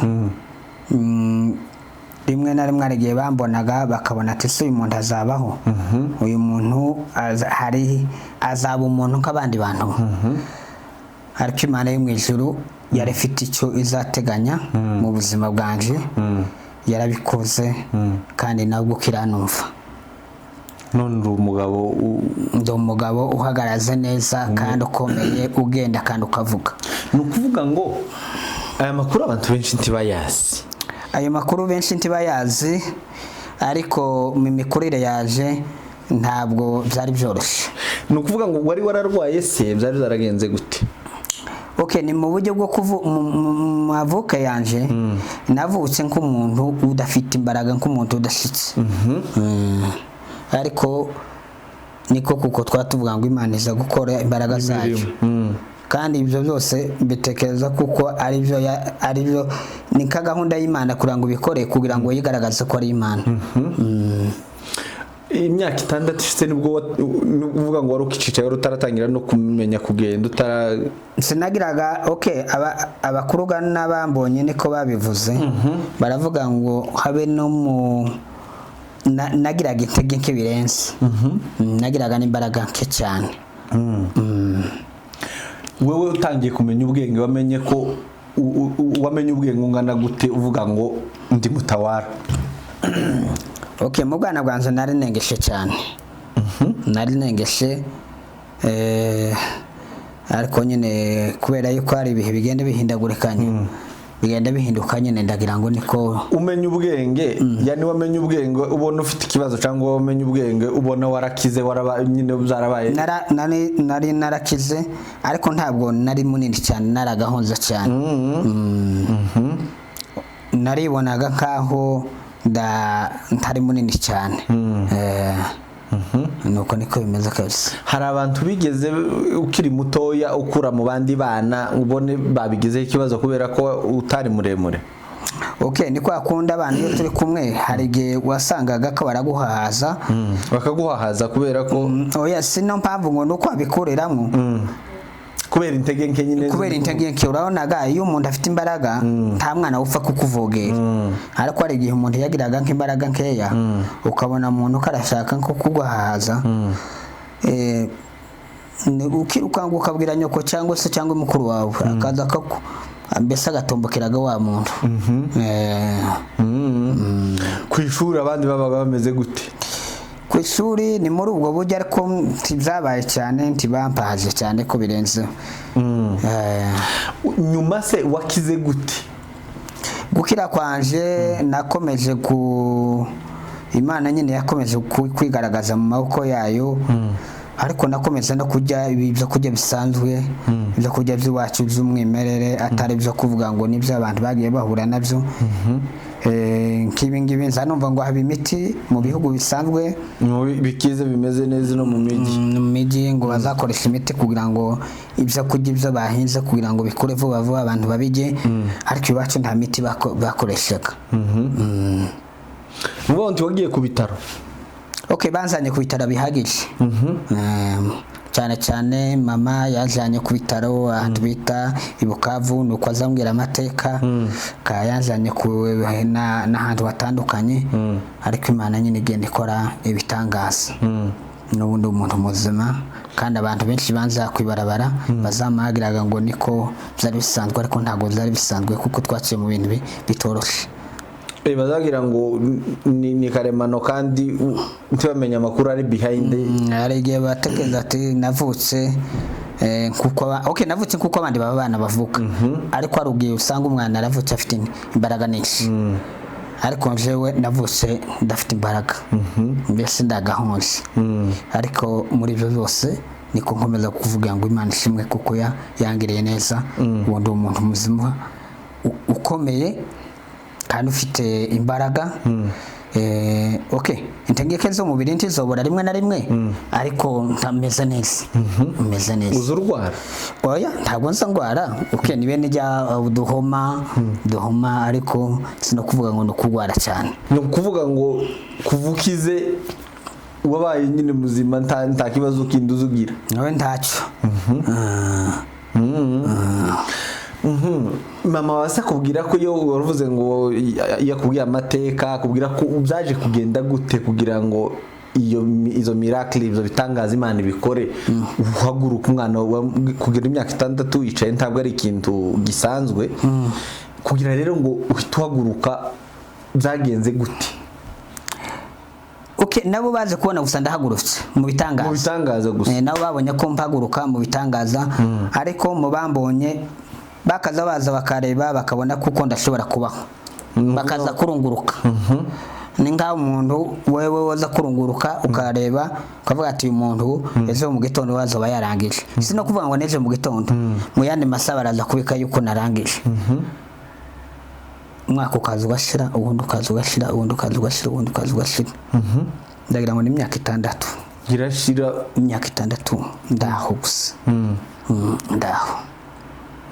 Rimwe na rimwe hari igihe bambonaga bakabona ati: "Se uyu muntu azabaho? Uyu muntu hari azaba umuntu nk'abandi bantu?" Ariko Imana yo mu ijuru yari ifite icyo izateganya mu buzima bwanje, yarabikoze, kandi nabwo kiranumva. None uri umugabo Ndi umugabo uhagaraze neza kandi ukomeye, ugenda kandi ukavuga. Ni ukuvuga ngo aya makuru abantu benshi ntibayazi? Ayo makuru benshi ntibayazi, ariko mu mikurire yaje ntabwo byari byoroshye. Ni ukuvuga ngo wari wararwaye se? Byari byaragenze gute? Okay, ni mu buryo bwo kuvu mu mavuko yanje, navutse nk'umuntu udafite imbaraga, nk'umuntu udashyitse. Ariko niko kuko twatuvuga ngo Imana iza gukora imbaraga zayo, kandi ibyo byose mbitekereza kuko aribyo aribyo ni ka gahunda y'Imana kugira ngo ubikore, kugira ngo yigaragaze ko ari Imana. Imyaka 6 ishize nibwo uvuga ngo wari ukicicaye, wari utaratangira no kumenya kugenda, utara Sinagiraga, okay, abakuru n'abambonye niko babivuze, baravuga ngo habe no mu nagiraga intege nke birenze. Nagiraga n'imbaraga nke cyane. Wowe utangiye kumenya ubwenge, wamenye ko wamenye ubwenge ungana gute uvuga ngo ndi mutawara? Okay, mu bwana bwanjye nari nengeshe cyane, nari nengeshe, ariko nyine kubera yuko hari ibihe bigenda bihindagurikanye, bigenda bihinduka nyine, ndagira ngo niko. Umenya ubwenge, yani wamenye ubwenge ubona ufite ikibazo, cyangwa wamenye ubwenge ubona warakize, waraba nyine byarabaye? Nari narakize, ariko ntabwo nari munini cyane, naragahonze cyane. Naribonaga nkaho ntari munini cyane. Nuko niko bimeze kabisa. Hari abantu bigeze ukiri mutoya ukura mu bandi bana ubone babigizeho ikibazo kubera ko utari muremure? Okay, ni kwa kundi abantu iyo turi kumwe hari igihe wasangaga ko baraguhahaza. Bakaguhahaza kubera ko Oya, sino mpamvu ngo nuko wabikureramo. Kubera intege nke nyine. Kubera intege nke. Urabonaga iyo umuntu afite imbaraga nta mwana upfa kukuvogera, ariko hari igihe umuntu yagiraga nk'imbaraga nkeya, ukabona umuntu ko arashaka nko kuguhahaza. Ukirukanga ukabwira nyoko cyangwa se cyangwa mukuru wawe, akaza akaku mbese agatombokeraga wa muntu. Ku ishuri abandi babaga bameze gute? Ku ishuri ni muri ubwo buryo, ariko ntibyabaye cyane, ntibampaje cyane ko birenze. Nyuma se wakize gute? Gukira kwanje, nakomeje ku Imana nyine, yakomeje kwigaragaza mu maboko yayo, ariko nakomeza no kurya ibyo kurya bisanzwe, ibyo kurya by'iwacu by'umwimerere, atari ibyo kuvuga ngo nibyo abantu bagiye bahura nabyo. Nk'ibi ngibi nza numva ngo haba imiti mu bihugu bisanzwe Mu bikize bimeze neza no mu mijyi. Mu mijyi ngo bazakoresha imiti kugira ngo ibyo kurya, ibyo bahinze, kugira ngo bikure vuba vuba abantu babirye, ariko iwacu nta miti bakoreshaga. Ubundi wagiye ku bitaro? Okay, banzanye ku bitaro bihagije. Cyane cyane mama yajyanye ku bitaro ahantu bita i Bukavu, nuko azambwira amateka ka yanjanye ku n'ahantu hatandukanye, ariko Imana nyine igenda ikora ibitangaza. N'ubundi umuntu muzima, kandi abantu benshi banza kwibarabara bazamagiraga ngo niko byari bisanzwe, ariko ntabwo byari bisanzwe kuko twaciye mu bintu bitoroshye. Bazagira ngo ni karemano, kandi ntibamenye amakuru ari behind. Hari igihe batekereza ati navutse nkuko okay, navutse nkuko abandi baba bana bavuka, ariko hari igihe usanga umwana aravutse afite imbaraga nyinshi, ariko njyewe navutse ndafite imbaraga, mbese ndagahonze. Ariko muri ibyo byose niko nkomeza kuvuga ngo Imana ishimwe kuko yangiriye neza. Ubu ndi umuntu muzima ukomeye kandi ufite imbaraga. Okay, intege z'umubiri ntizobora rimwe na rimwe, ariko ntameze neza, meze neza. Uza urwara? Oya, ntabwo nza ndwara. Okay, ni bene jya duhoma duhoma, ariko sino kuvuga ngo ni ukurwara cyane. Ni ukuvuga ngo kuva ukize wabaye nyine muzima, nta kibazo kindi uza ugira? Nawe ntacyo. Mama wase akubwira ko iyo waruvuze ngo iyo akubwiye amateka, akubwira ko byaje kugenda gute kugira ngo izo miracle, ibyo bitangaza Imana ibikore, uhaguruka umwana kugira imyaka 6 yicaye, ntabwo ari ikintu gisanzwe. Kugira rero ngo uhite uhaguruka byagenze gute? Okay, nabo baje kubona gusa ndahagurutse mu bitangaza. Mu bitangaza gusa. Nabo babonye ko mpaguruka mu bitangaza, ariko mu bambonye bakaza baza bakareba bakabona kuko ndashobora kubaho, bakaza kurunguruka. Ni nkaho umuntu wewe waza kurunguruka ukareba ukavuga ati uyu muntu ejo mu gitondo wazoba yarangije. Si no kuvuga ngo n'ejo mu gitondo, mu yandi masaha baraza kubika yuko narangije. Umwaka ukaza ugashira, ubundi ukaza ugashira, ubundi ukaza ugashira, ubundi ukaza ugashira. Ndagira ngo ni imyaka 6. Irashira. Imyaka 6 ndaho gusa. Ndaho.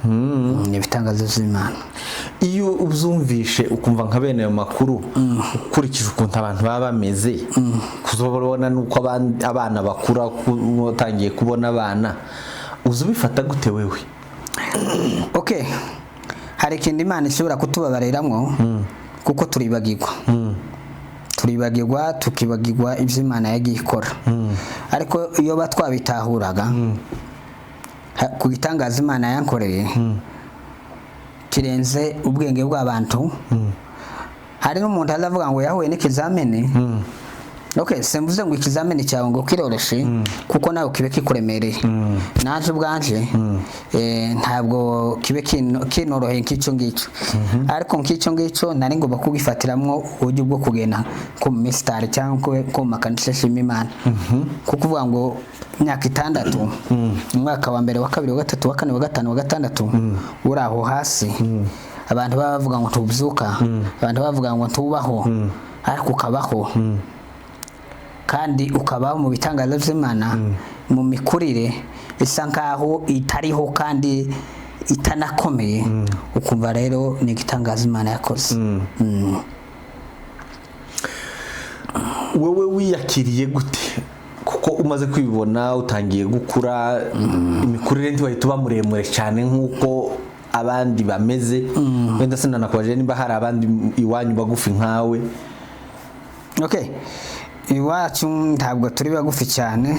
Ni ibitangazo by'Imana. Iyo ubyumvishe, ukumva nka bene ayo makuru, ukurikije ukuntu abantu baba bameze, kuzobona nuko abana bakura, utangiye kubona abana, uza ubifata gute wewe? Okay, hari ikintu Imana ishobora kutubabariramo, kuko turibagirwa, turibagirwa, tukibagirwa ibyo Imana yagiye ikora. Ariko iyo twabitahuraga, ku gitangaza Imana yankoreye kirenze ubwenge bw'abantu. Hari n'umuntu azavuga ngo yahuye n'ikizamini. Okay, simvuze ngo ikizamini cyawe ngo kiroroshe, kuko nawe kibe kikuremereye. Naje ubwanje ntabwo kibe kinoroheye nk'icyo ngicyo, ariko nk'icyo ngicyo nari ngomba kugifatiramwo uburyo bwo kugenda nko mu misitari cyangwa nko mu makanisa ashima Imana, kuko uvuga ngo imyaka 6, umwaka wa mbere, wa kabiri, wa gatatu, wa kane, wa gatanu, wa gatandatu, uri aho hasi, abantu baba bavuga ngo ntubyuka, abantu bavuga ngo ntubaho, ariko ukabaho, kandi ukabaho mu bitangaza by'Imana, mu mikurire isa nkaho itariho kandi itanakomeye, ukumva rero ni igitangaza Imana yakoze. Wowe wiyakiriye gute? Kuko umaze kwibona utangiye gukura, imikurire ntiwahita uba muremure cyane nk'uko abandi bameze. Wenda sinanakubaje nimba hari abandi iwanyu bagufi nkawe. Okay, iwacu ntabwo turi bagufi cyane,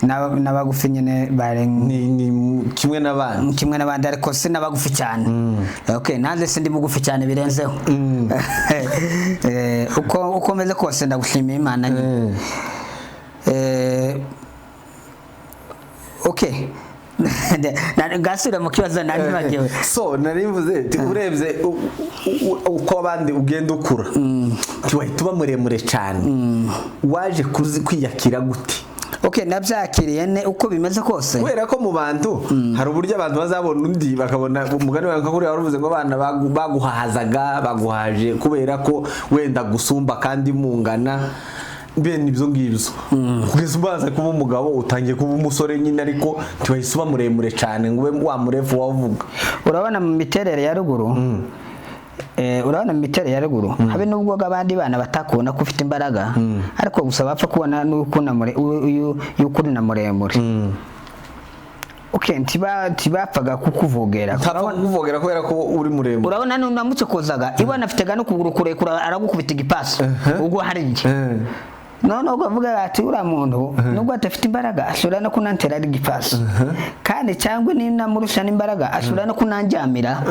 n'abagufi nyine bari Ni kimwe n'abandi. Kimwe n'abandi, ariko si n'abagufi cyane. Okay, nanjye sindi mugufi cyane birenzeho. Uko meze kose ndagushimiye Imana nyine. Okay, ngasubira mu kibazo nari nibagiwe. So nari mvuze nti urebye uko abandi ugenda ukura, ntiwahita uba muremure cyane, waje kwiyakira gute? Okay, nabyakiriye ne uko bimeze kose. Kubera ko mu bantu hari uburyo abantu bazabona undi bakabona umugani wawe, nka kuriya wari uvuze ngo abana baguhazaga, baguhaje kubera ko wenda gusumba kandi mungana, bene ibyo ngibyo, kugeza umaze kuba umugabo, utangiye kuba umusore nyine, ariko ntiwahise uba muremure cyane ngo ube wa murefu wavuga. Urabona mu miterere ya ruguru, urabona mu miterere ya ruguru, habe nubwo abandi bana batakubona ko ufite imbaraga, ariko gusa bapfa kubona n'uko yuko uri na muremure. Okay, ntibapfaga kukuvogera. Ntapfa kukuvogera kubera ko uri muremure. Urabona nunamucokozaga, ibona afite n'ukuguru kurekure, aragukubita igipasi ubwo hari igihe noneho ukavuga ati uriya muntu nubwo adafite imbaraga ashobora no kunantera ari igipasi, kandi cyangwa ninamurusha n'imbaraga ashobora no kunanjyamira,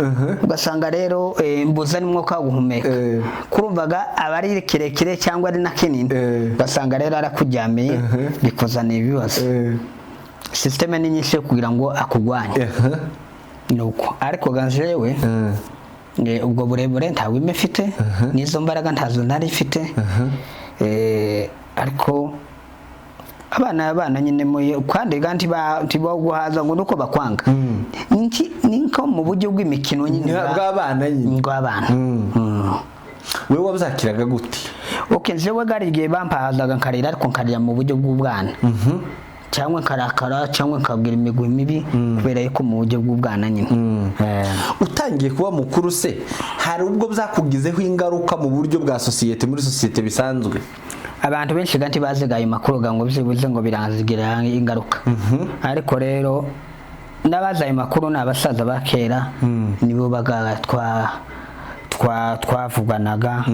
ugasanga rero mbuza n'umwuka wo guhumeka. Kurumvaga aba ari kirekire cyangwa ari na kinini, ugasanga rero arakujyamiye, bikuzaniye ibibazo. Système ni nyinshi yo kugira ngo akugwanye, nuko ariko ganjewe ubwo burebure nta wime mfite, n'izo mbaraga ntazo nari mfite. Ariko abana nyine kandi kandi ntibaguhaza ngo nuko bakwanga. Ni nko mu buryo bw'imikino nyine bw'abana nyine. Bw'abana. Wewe wabyakiraga gute? Okay, jewe gari igihe bampahazaga nkarira, ariko nkarira mu buryo bw'ubwana, cyangwa nkarakara, cyangwa nkabwira imigwi mibi, kubera yuko mu buryo bw'ubwana nyine. Utangiye kuba mukuru se, hari ubwo byakugizeho ingaruka mu buryo bwa sosiyete, muri sosiyete bisanzwe? Abantu benshi kandi baziga ayo makuru ngo byibuze ngo biranzigira ingaruka, ariko rero n'abazi ayo makuru ni abasaza ba kera, nibo baga twavuganaga.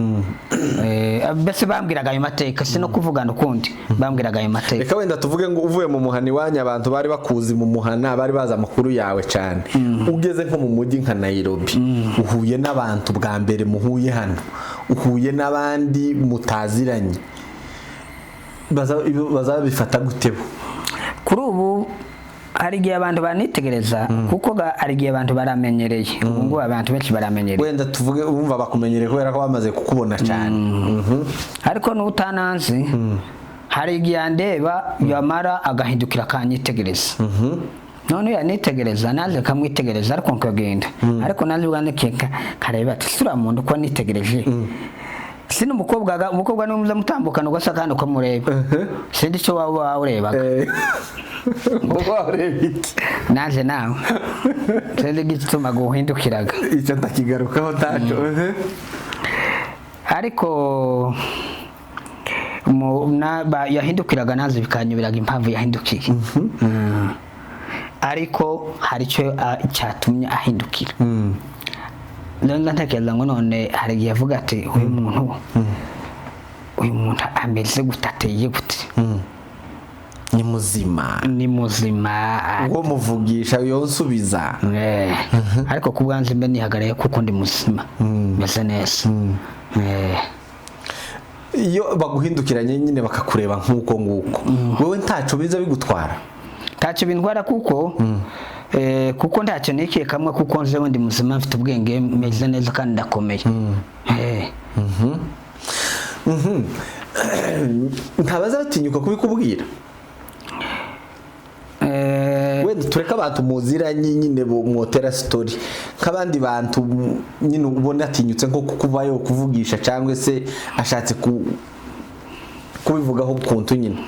Mbese bambwiraga ayo mateka, si no kuvugana ukundi, bambwiraga ayo mateka. Reka wenda tuvuge ngo uvuye mu muhana iwanyu, abantu bari bakuzi mu muhana, bari bazi amakuru yawe cyane, ugeze nko mu mujyi nka Nairobi, uhuye n'abantu bwa mbere muhuye hano, uhuye n'abandi mutaziranye, bazabifata gute bo? Kuri ubu hari igihe abantu banitegereza, kuko hari igihe abantu baramenyereye. Ubu ngubu abantu benshi baramenyereye. Wenda tuvuge urumva bakumenyereye kubera ko bamaze kukubona cyane. Ariko n'utananzi hari igihe andeba, yamara agahindukira akanyitegereza. None yanitegereza naje kamwitegereza, ariko nkagenda, ariko naje ubwanjye nkareba ati sura muntu ko nitegereje. Si n'umukobwa, umukobwa niwe muza mutambukana ugasa kandi ukamureba, sindi icyo waba urebaga. Uba ureba iki? Naje nawe sinzi igituma guhindukiraga. Icyo ndakigarukaho ntaco. Ariko yahindukiraga naze bikanyubiraga impamvu yahindukiye. Ariko hari icyo cyatumye ahindukira. Rero ndatekereza ngo none hari igihe avuga ati uyu muntu ameze gute, ateye gute? Ni muzima? Ni muzima. Uwo muvugisha yonsubiza? Ariko ku bwanjye mbe nihagarariye kuko ndi muzima, meze neza. Iyo baguhindukiranye nyine bakakureba nk'uko nguko, wowe ntaco biza bigutwara? Ntacyo bintwara kuko ntacyo nikiye kamwe, kuko njewe ndi muzima, mfite ubwenge, meze neza kandi ndakomeye. Ntabaza batinyuka kubikubwira? Wenda tureke abantu muziranye nyine mwotera story, nk'abandi bantu nyine ubona atinyutse nko kukuvayo kuvugisha cyangwa se ashatse kubivugaho ukuntu nyine.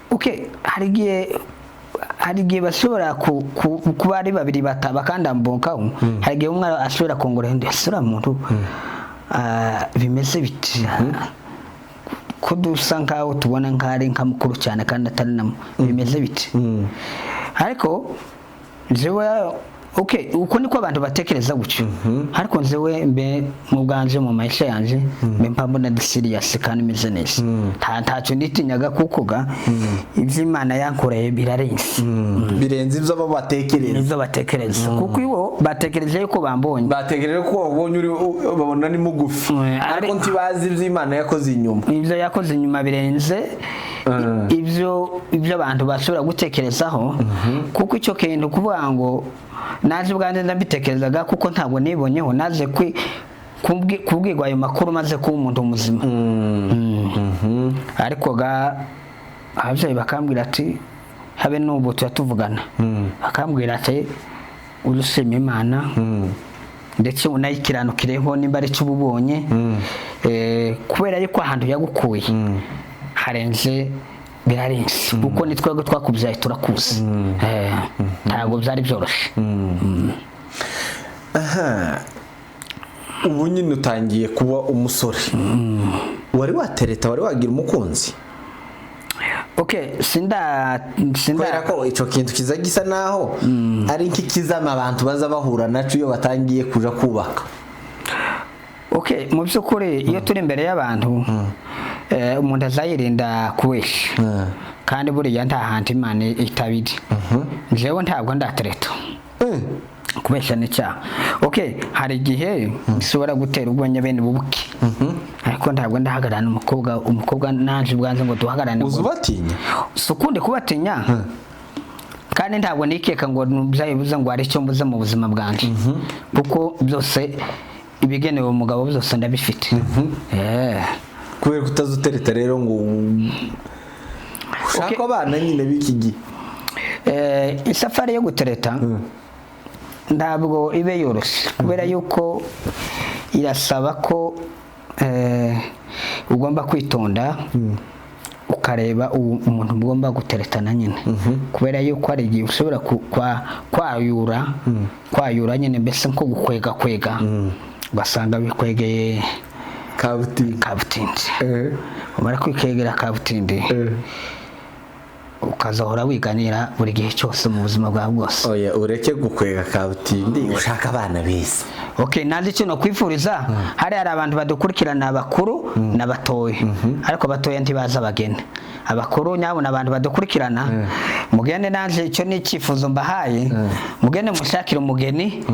Okay, hari igihe bashobora kuba ari babiri bakandambukaho. Hari igihe umwe ashobora kongora undi, ese uriya muntu bimeze biti ko dusa nkaho tubona nkaho ari nka mukuru cyane kandi atari na bimeze biti? Ariko jewe, okay, uko niko abantu batekereza gutyo, ariko njewe mbe mu bwanje, mu maisha yanje, mbe mba mbona ndi serious kandi meze neza. Ntacyo nitinyaga kuko ga ibyo Imana yankoreye birarenze. Birenze ibyo abo batekereza. Nibyo batekereza, kuko ibo batekereje yuko bambonye. Batekereje ko wabonye uri babona ni mugufi, ariko ntibazi ibyo Imana yakoze inyuma. Ibyo yakoze inyuma birenze ibyo abantu bashobora gutekerezaho, kuko icyo kintu kuvuga ngo naje ubwanjye ndabitekerezaga, kuko ntabwo nibonyeho, naje kubwirwa ayo makuru maze kuba umuntu muzima. Ariko ga ababyeyi bakambwira ati, habe n'ubu tuba tuvugana, bakambwira ati urushima Imana ndetse unayikiranukireho nimba ari cyo uba ubonye, kubera yuko ahantu yagukuye harenze, birarenze, kuko ni twebwe twakubyaye turakuzi. Ntabwo byari byoroshye. Aha, ubu nyine utangiye kuba umusore, wari watereta, wari wagira umukunzi? Okay, sinda. Kubera ko icyo kintu kiza gisa naho ari nk'ikizama abantu baza bahura naco iyo batangiye kuja kubaka. Okay, mu by'ukuri iyo turi imbere y'abantu, umuntu azayirinda kubeshya, kandi buriya nta hantu Imana itabiri. Njyewe ntabwo ndatereta. Kubeshya ni icyaha. Okay, hari igihe bishobora gutera ubwenge bene bubuke, ariko ntabwo ndahagararana umukobwa naje ubwanjye ngo duhagararane. Uzi ubatinya? Si ukundi kubatinya, kandi ntabwo nikeka ngo byayibuze ngo hari icyo mbuze mu buzima bwanjye, kuko byose ibigenewe umugabo byose ndabifite. Kubera ko utazutereta rero ngo ushaka abana nyine b'iki gihe? Isafari yo gutereta ntabwo ibe yoroshye, kubera yuko irasaba ko ugomba kwitonda ukareba umuntu ugomba guteretana nyine, kubera yuko hari igihe ushobora kwayura nyine, mbese nko gukwega kwega, ugasanga bikwegeye Kabutindi. Kabutindi. Umara kwikwegera kabutindi, ukazahora wiganira buri gihe cyose mu buzima bwawe bwose. Oya, ureke gukwega kabutindi, ushaka abana beza. Okay, nanze icyo nokwifuriza, hari abantu badukurikirana, abakuru n'abatoya, ariko abatoya ntibaza abageni. Abakuru nyabona, abantu badukurikirana, mugende, nanze icyo ni icyifuzo mbahaye, mugende mushakire umugeni,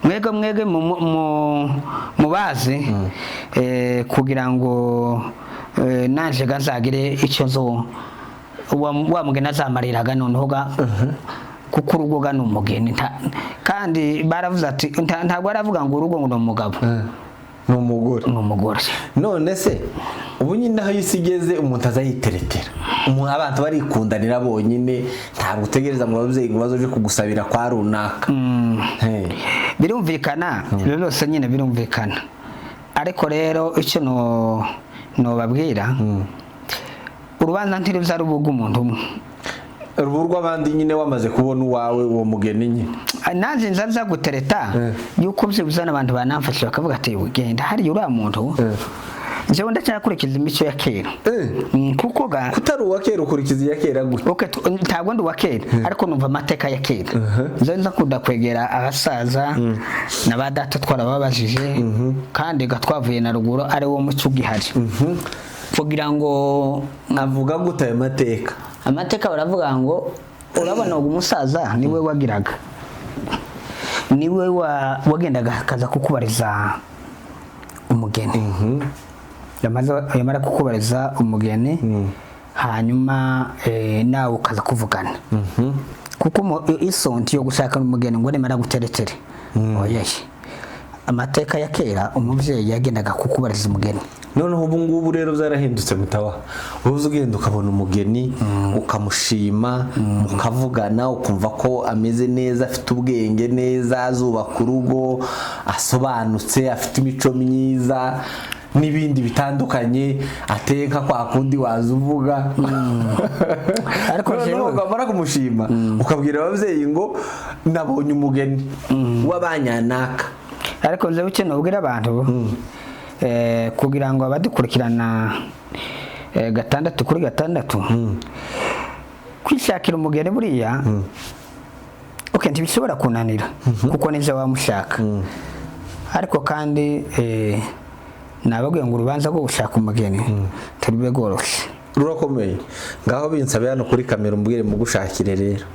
mwege mubazi, kugira ngo nanje gazagire icyo nzo wa mugeni azamariraga noneho ga, kuko urugo ga ni umugeni. Kandi baravuze ati ntabwo baravuga ngo urugo ngo ni umugabo. Ni umugore. Ni umugore. None se ubu nyine aho isi igeze, umuntu azayiteretera umuntu, abantu barikundanira bonyine, ntabwo utegereza ngo ababyeyi ngo bazoje kugusabira kwa runaka. Hey. Birumvikana, ibyo byose nyine birumvikana, ariko rero icyo no nobabwira, urubanza ntiruza rubuga umuntu umwe. Urubu rw'abandi nyine wamaze kubona uwawe, uwo mugeni nyine. Nanjye nza nza gutereta yuko byibuze n'abantu banamfasha bakavuga ati: "Genda hariya uriya muntu." Njyewe ndacyakurikiza imico ya kera. Kuko ga Kutari uwa kera, ukurikiza iya kera gute? Okay, ntabwo ndi uwa kera, ariko numva amateka ya kera. Nza nza kunda kwegera abasaza na ba data, twarababajije kandi ga twavuye na ruguru, ari wo muco ugihari kugira ngo Avuga gute ayo mateka? Amateka baravuga ngo urabona uwo umusaza niwe wagiraga, niwe wagendaga akaza kukubariza umugeni. Yamara kukubariza umugeni, hanyuma nawe ukaza kuvugana, kuko isonti yo gushaka umugeni ngo nimara guteretere oye. Amateka ya kera, umubyeyi yagendaga kukubariza umugeni. Noneho ubu ngubu rero byarahindutse, mutawa. Uza ugenda ukabona umugeni, ukamushima, mukavugana, ukumva ko ameze neza, afite ubwenge neza, azubaka urugo, asobanutse, afite imico myiza n'ibindi bitandukanye, ateye nka kwa kundi waza uvuga. Ariko noneho ukamara kumushima, ukabwira ababyeyi ngo nabonye umugeni w'abanyanaka. Ariko njyewe icyo nubwira abantu, kugira ngo abadukurikirana gatandatu kuri gatandatu, kwishakira umugeni buriya, okay, ntibishobora kunanira kuko nibyo wamushaka. Ariko kandi nababwiye ngo urubanza rwo gushaka umugeni turube rworoshye. Rurakomeye. Ngaho binsabe hano kuri kamera, umbwire mugushakire rero,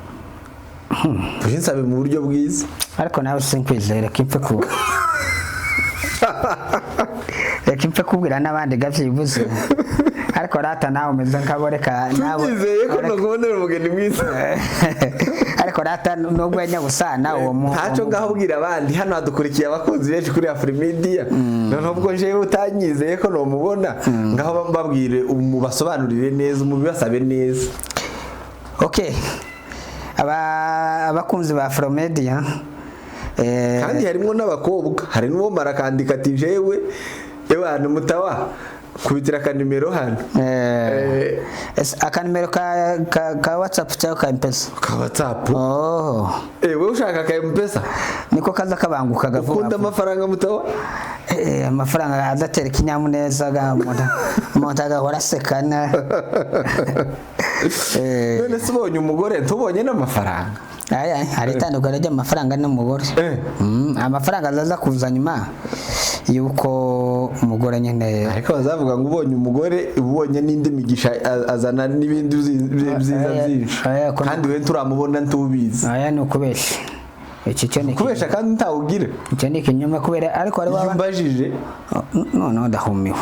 binsabe mu buryo bwiza. Ariko nawe sinkwizere, reka impfe kubwira n'abandi gavyibuze. Ariko rata nawe umeze nkabo, reka nawe. Tubyizeye ko nakubonera umugeni mwiza. Ariko rata nubwo gusa nawe uwo Ntacyo, ngaho ubwira abandi. Hano hadukurikiye abakunzi benshi kuri Afrimedia. Noneho ubwo jewe utanyizeye ko nomubona, ngaho mbabwire, mubasobanurire neza, mubibasabe neza. Okay, abakunzi ba Afromedia, Kandi harimo n'abakobwa, hari n'uwo marakandika ati: "Jewe ewana mutawa, kubitira akanimero hano." Akanimero ka WhatsApp cyangwa ka M-Pesa? Ka WhatsApp. Oh. Wowe ushaka ka M-Pesa? Niko kaza kabanguka vuba. Ukunda amafaranga, mutawa. Amafaranga adatera ikinyamuneza ga umuntu agahora aseka None se ubonye umugore ntubonye n'amafaranga? Aya, hari itandukaniro ry'amafaranga n'umugore. Amafaranga azaza kuza nyuma yuko umugore nyine. Ariko bazavuga ngo ubonye umugore ubonye n'indi migisha, azana n'ibindi byiza byinshi. Kandi we turamubona ntubizi. Aya ni ukubeshya, iki cyo ni Kubesha kandi ntawugira. Icyo ni ikinyoma kubera ariko hari Iyo waba umbajije. Noneho ndahumiwe.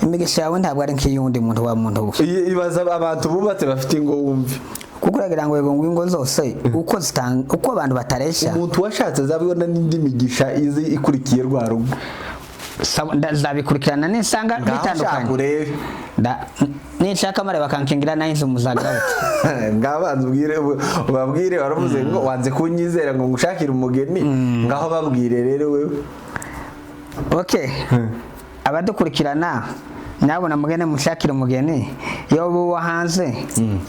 Imigisha yawe ntabwo ari nk'iy'undi muntu wa muntu we. Ibaza abantu bubatse bafite ingo wumve. Kuko uragira ngo yego ngo ingo zose uko zitanga, uko abantu batareshya. Umuntu washatse azabona n'indi migisha izi ikurikiye rwa rugo. Ndabikurikirana nisanga Ngaho ushaka bitandukanye. urebe. Ninshaka mare bakankingira nayo muzagaruka. Ngaho banza ubwire, ubabwire. Waravuze ngo wanze kunyizera ngo ngushakire umugeni, ngaho babwire rero wewe. Okay, abadukurikirana nabona mugene mushakira umugeni, yoba uwo hanze,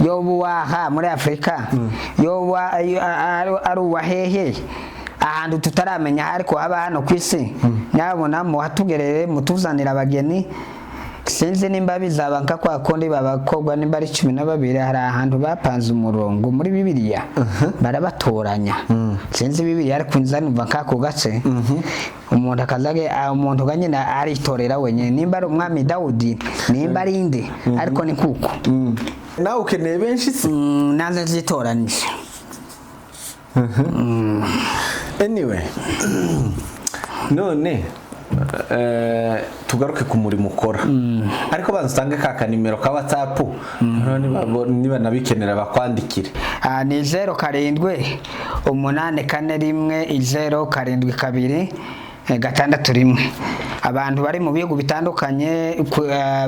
yoba uwaha muri Afurika, yoba ari uwa hehe, ahantu tutaramenya ariko haba hano ku isi, nyabona muhatugerere mutuzanira abageni. Sinzi nimba bizaba nka kwa kundi babakobwa nimba ari 12, hari ahantu bapanze umurongo muri Bibiliya barabatoranya. Sinzi Bibiliya, ariko nza numva nk'ako gace umuntu akazage, umuntu ga nyine aritorera wenyine, nimba ari umwami Dawudi, nimba ari inde, ariko ni kuko Nawe ukeneye benshi se? Nanze nzitoranije. Anyway, none tugaruke ku murimo ukora, ariko banza utange ka kanimero ka WhatsApp, noneho niba nabikenera bakwandikire. Ni 07841072 61. Abantu bari mu bihugu bitandukanye,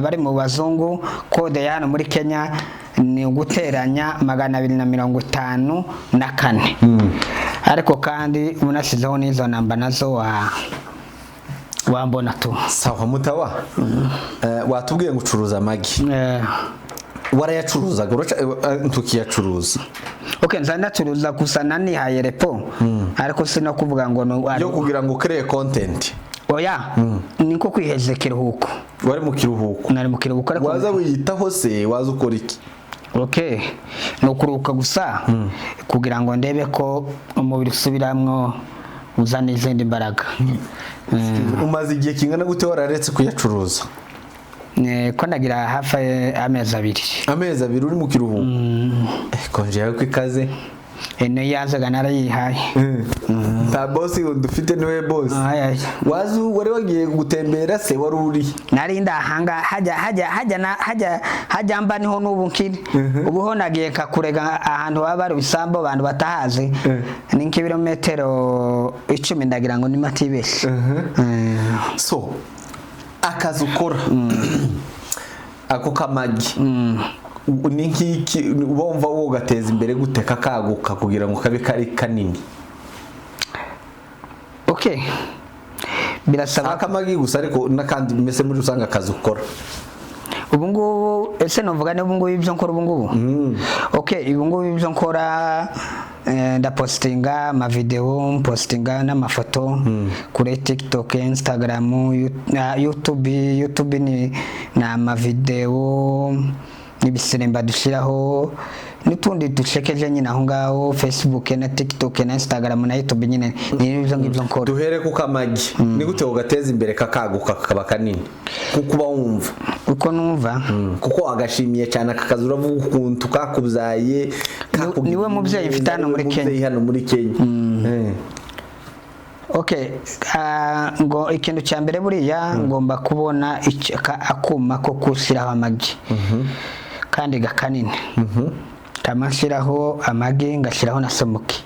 bari mu bazungu, kode ya hano muri Kenya ni uguteranya 254. Ariko kandi unashyizeho n'izo namba nazo wambona tu. Sawa mutawa. Watubwiye ngo ucuruza amagi. Warayacuruzaga, tukiyacuruza? Okay, nza ndacuruza gusa nanihaye repos, ariko si no kuvuga ngo Yo kugira ngo ukreye content? Oya, niko kwiheza ikiruhuko. Wari mu kiruhuko? Nari mu kiruhuko, ariko Waza wiyitaho se, waza ukora iki? Okay, ni ukuruhuka gusa kugira ngo ndebe ko umubiri usubiramwo uzana izindi mbaraga. Umaze igihe kingana gute wararetse kuyacuruza? Ko ndagira hafi amezi 2. Amezi 2 uri mu kiruhuko. Congé yawe ko ikaze. Niyo yazaga narayihaye. Nta boss dufite, niwe boss. Ay, ay. Waza wari wagiye gutembera se, wari uri? Nari ndahanga hajya hajya hajya na hajya hajya mba niho n'ubu nkiri. Ubu ho nagiye nkakurega ahantu baba bari ibisambo, abantu batahazi, ni nk'ibirometero 10 ndagira ngo nima tibeshe. So akazi ukora ako kamagi ni nk'iki wumva wogateza imbere gute, kakaguka kugira ngo kabe kari kanini? Okay, birasaba Akamagi gusa, ariko n'akandi mbese muri rusange akazi ukora. Ubu ngubu ese nuvuga ni ubu ngubu ibyo nkora ubu ngubu? Okay, ubu ngubu ibyo nkora, ndapostinga amavideo, mpostinga n'amafoto kuri TikTok, Instagram, YouTube. YouTube ni amavideo n'ibiseremba dushyiraho n'utundi dushekeje nyine aho ngaho. Facebook na TikTok na Instagram na YouTube nyine ni ibyo ngibyo nkora. Duhere ku kamagi, ni gute ugateza imbere kakaguka kakaba kanini kuko uba wumva? Uko numva? Kuko agashimiye cyane aka kazi, uravuga ukuntu kakubyaye. Niwe mubyeyi mfite hano muri Niwe Kenya. mubyeyi hano muri Kenya. Okay, ngo ikintu cya mbere buriya ngomba kubona akuma ko gushyiraho amagi kandi gakanini, kama nshyiraho amagi ngashyiraho na smokie.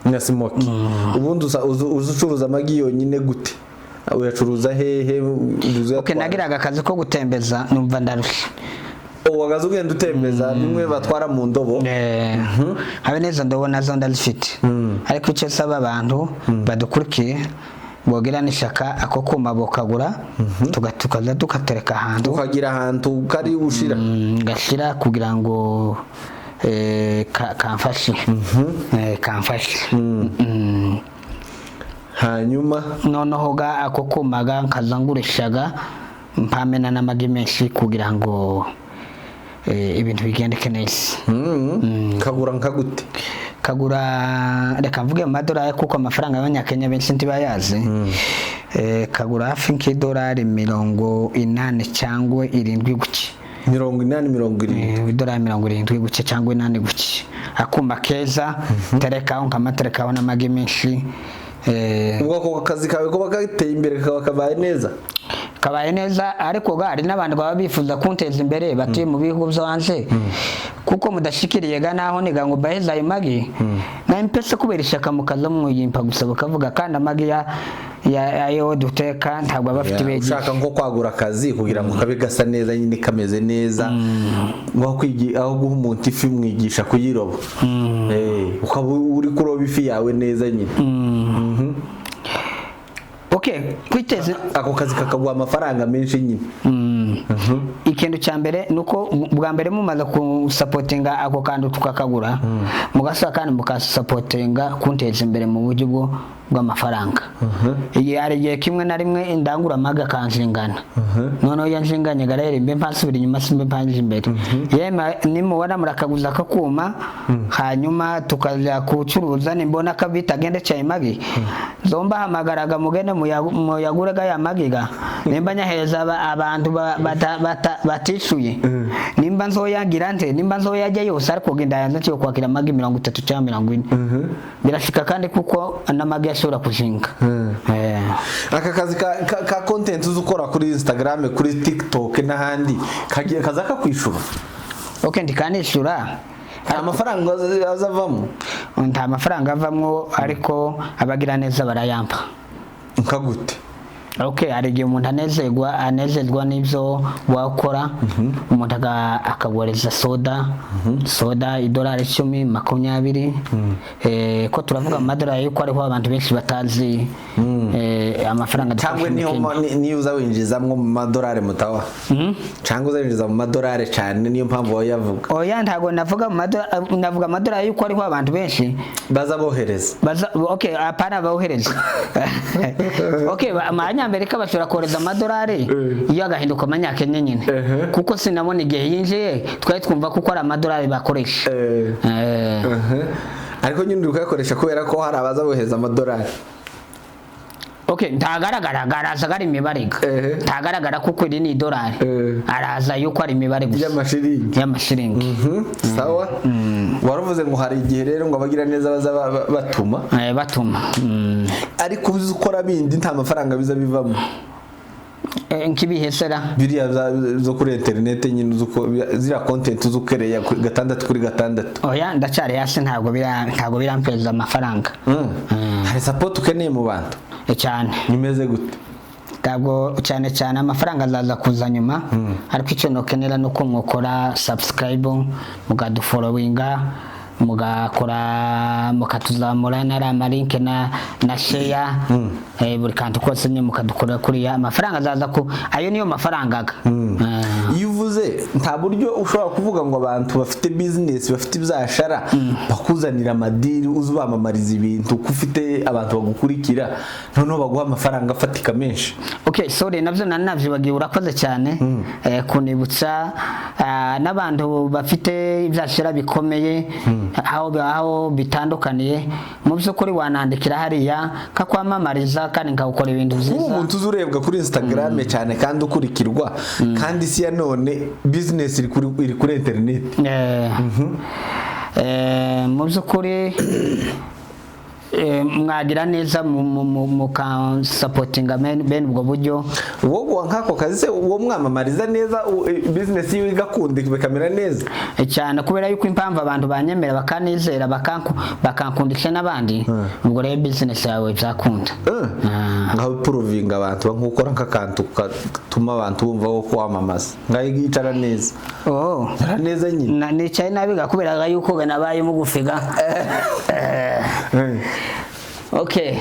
Na smokie. Ubundi uza ucuruza amagi yonyine gute? Uyacuruza hehe? Uza Okay, nagiraga akazi ko gutembeza, numva ndarushye. Wagaze ugenda utembeza bimwe batwara mu ndobo? Habe neza ndobo nazo ndazifite, ariko icyo nsaba abantu badukurikiye bogira n'ishyaka, ako kuma bokagura, tukaza tugatereka ahantu. Ukagira ahantu kari ushira. Ngashyira kugira ngo kamfashe. Hanyuma? Noneho ga ako kuma ga nkaza ngurishaga mpamena n'amagi menshi kugira ngo ibintu bigendeke neza. Kagura nka gute? Kagura, reka mvuge mu madolari kuko amafaranga y'abanyakenya benshi ntibayazi. Kagura hafi nk'idolari 80 cyangwa 70 guke. 80, 70? Idolari 70 guke cyangwa 80 guke, akuma keza terekaho nkamaterekaho n'amagi menshi. Ubwo ako kazi kawe kuba gateye imbere kakaba kabaye neza? Kabaye neza, ariko ga hari n'abantu baba bifuza kunteza imbere batuye mu bihugu byo hanze, kuko mudashikiriye ga naho niga ngo baheze ayo magi na mpesa kubera ishyaka mukaza muyimpa gusa bakavuga, kandi amagi ya ayo duteka ntabwo aba afite ibegi. Ushaka nko kwagura akazi kugira ngo kabe gasa neza nyine, kameze neza, nko aho guha umuntu ifi mwigisha kuyiroba. Ukaba uri kuroba ifi yawe neza nyine. Okay, kwiteza Ako kazi kakaguha amafaranga menshi nyine. Ikintu cya mbere ni uko bwa mbere mumaze kusapotinga ako kantu tukakagura, mugasaba kandi mukasapotinga kunteza imbere mu buryo bw'amafaranga. Igihe hari igihe kimwe na rimwe indangura amaga akanjingana, noneho iyo nshinganye garere mbe mpansubira inyuma simbe mpanje imbere. Yema nimubona murakaguza akakuma, hanyuma tukajya kucuruza, nimbona kabitagende cyayi magi zomba hamagaraga mugende muyagure ga ya magiga, nimba nyahereza abantu batishuye, nimba nzoyagira nte, nimba nzoyajya yose, ariko genda yanze cyo kwakira amagi 30 cyangwa 40 birashika, kandi kuko n'amagi ashobora kujinga. Aka kazi ka content uzi ukora kuri Instagram, kuri TikTok n'ahandi, kagiye kaza kakwishura? Okay, ndikanishyura. Nta mafaranga azavamo? Nta mafaranga avamwo, ariko abagira neza barayampa. Nka gute? Okay, hari igihe umuntu anezerwa n'ibyo wakora, umuntu akaguhereza soda $10, 20. Ko turavuga amadolari yuko hariho abantu benshi batazi amafaranga Cyangwa dukoresha niyo mu Kenya. niyo uza winjizamwo mu madolari mutawa, cyangwa uza winjiza mu madolari cyane, niyo mpamvu wayavuga? Oya, ntabwo navuga mu madolari, navuga amadolari yuko hariho abantu benshi baza bohereza. Baza, okay, apana bohereza. Okay, abanyamerika bashobora kohereza amadolari iyo agahinduka amanyakenya nyine, kuko sinabona igihe yinjiye twari twumva kuko ari amadolari bakoresha. Ariko nyine uri kuyakoresha kubera ko hari abaza bohereza amadolari. Okay, ntagaragara, araza ari imibare ga. Ntagaragara kuko iri ni idolari. Araza yuko ari imibare gusa. Y'amashiringi. Y'amashiringi. Sawa, waravuze ngo hari igihe rero ngo abagira neza baza batuma. Batuma. Ariko uzi ukora bindi nta mafaranga biza bivamo. Nk'ibihesera? Biriya zo kuri interineti nyine, uzi uko ziriya content uzi ukereya gatandatu kuri gatandatu. Oya, ndacyari hasi, ntabwo birampereza amafaranga. Hari support ukeneye mu bantu? Cyane. Nimeze gute? Ntabwo cyane cyane, amafaranga azaza kuza nyuma, ariko icyo nokenera ni uko mwakora subscribe, mukadufollowinga, mugakora, mukatuzamura n'ari amalinke na share, buri kantu kose nyine mukadukorera kuriya, amafaranga azaza ku ayo niyo mafaranga aga. Iyo uvuze nta buryo ushobora kuvuga ngo abantu bafite business, bafite ibyashara, bakuzanira amadeal, uzi ubamamariza ibintu ko ufite abantu bagukurikira, noneho baguha amafaranga afatika menshi? Okay, sorry, nabyo nari navyibagiwe, urakoze cyane kunibutsa. N'abantu bafite ibyashara bikomeye aho bitandukaniye, mu by'ukuri wanandikira hariya kakwamamariza kandi nkawukora ibintu Nk'ubu byiza. Umuntu uzi urebwa kuri Instagram cyane kandi ukurikirwa, kandi isi ya none business iri kuri internet. Mu by'ukuri mwagira neza mukansupportinga bene ubwo buryo. Wowe nk'ako kazi se, uwo mwamamariza neza, business yiwe igakunda bikamera neza? Cyane, kubera yuko impamvu abantu banyemera, bakanizera, bakankundisha n'abandi, ubwo rero business yawe byakunda. Ngaho provinga abantu nk'ukora nk'akantu gatuma abantu bumva ko kwamamaza, ngaho yicara neza. Oh. Icara neza nyine. Nicaye nabi ga kubera yuko ga nabaye mugufi ga. Okay.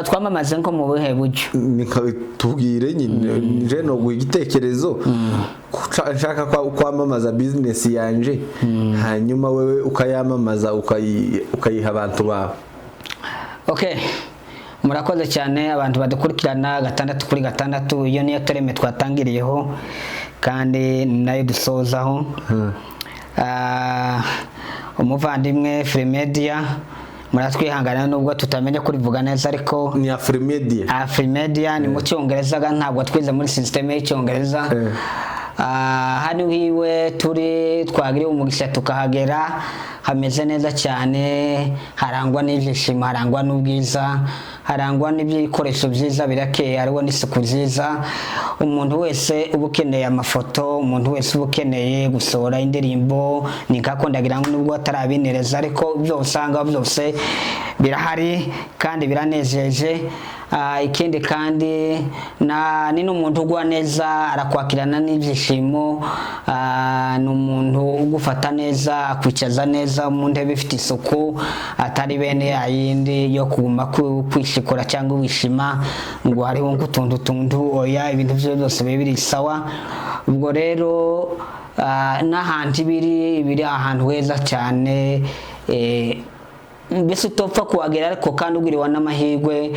Twamamaze nko mu buhe buryo? Tubwire nyine, nje no guha igitekerezo. Nshaka kwamamaza business yanje, hanyuma wewe ukayamamaza, ukayiha abantu bawe. Okay. Murakoze cyane abantu badukurikirana gatandatu kuri gatandatu. Iyo niyo terme twatangiriyeho kandi nayo dusozaho. Umuvandimwe Fremedia, muratwihangana nubwo tutamenya kurivuga neza, ariko Ni Afrimedia. Afrimedia ni mu cyongereza ga, ntabwo twize muri système y'icyongereza. Hano hiwe turi twagiriwe umugisha tukahagera, hameze neza cyane, harangwa n'ibyishimo, harangwa n'ubwiza, harangwa n'ibikoresho byiza, birakeye, hariho n'isuku nziza. Umuntu wese uba ukeneye amafoto, umuntu wese uba ukeneye gusohora indirimbo, ni nkako ndagira ngo nubwo atarabinereza, ariko ibyo usanga byose birahari kandi biranejeje. Ikindi kandi ni n'umuntu ugwa neza, arakwakirana n'ibyishimo. Ni umuntu ugufata neza, akwicaza neza mu ntebe ifite isuku, atari bene yayindi yo kuguma kwishikura cyangwa wishima ngo hariho nk'utuntu tuntu. Oya, ibintu byo byose biba biri sawa. Ubwo rero n'ahantu biri ahantu heza cyane, mbese utopfa kuhagera, ariko kandi ugiriwe n'amahirwe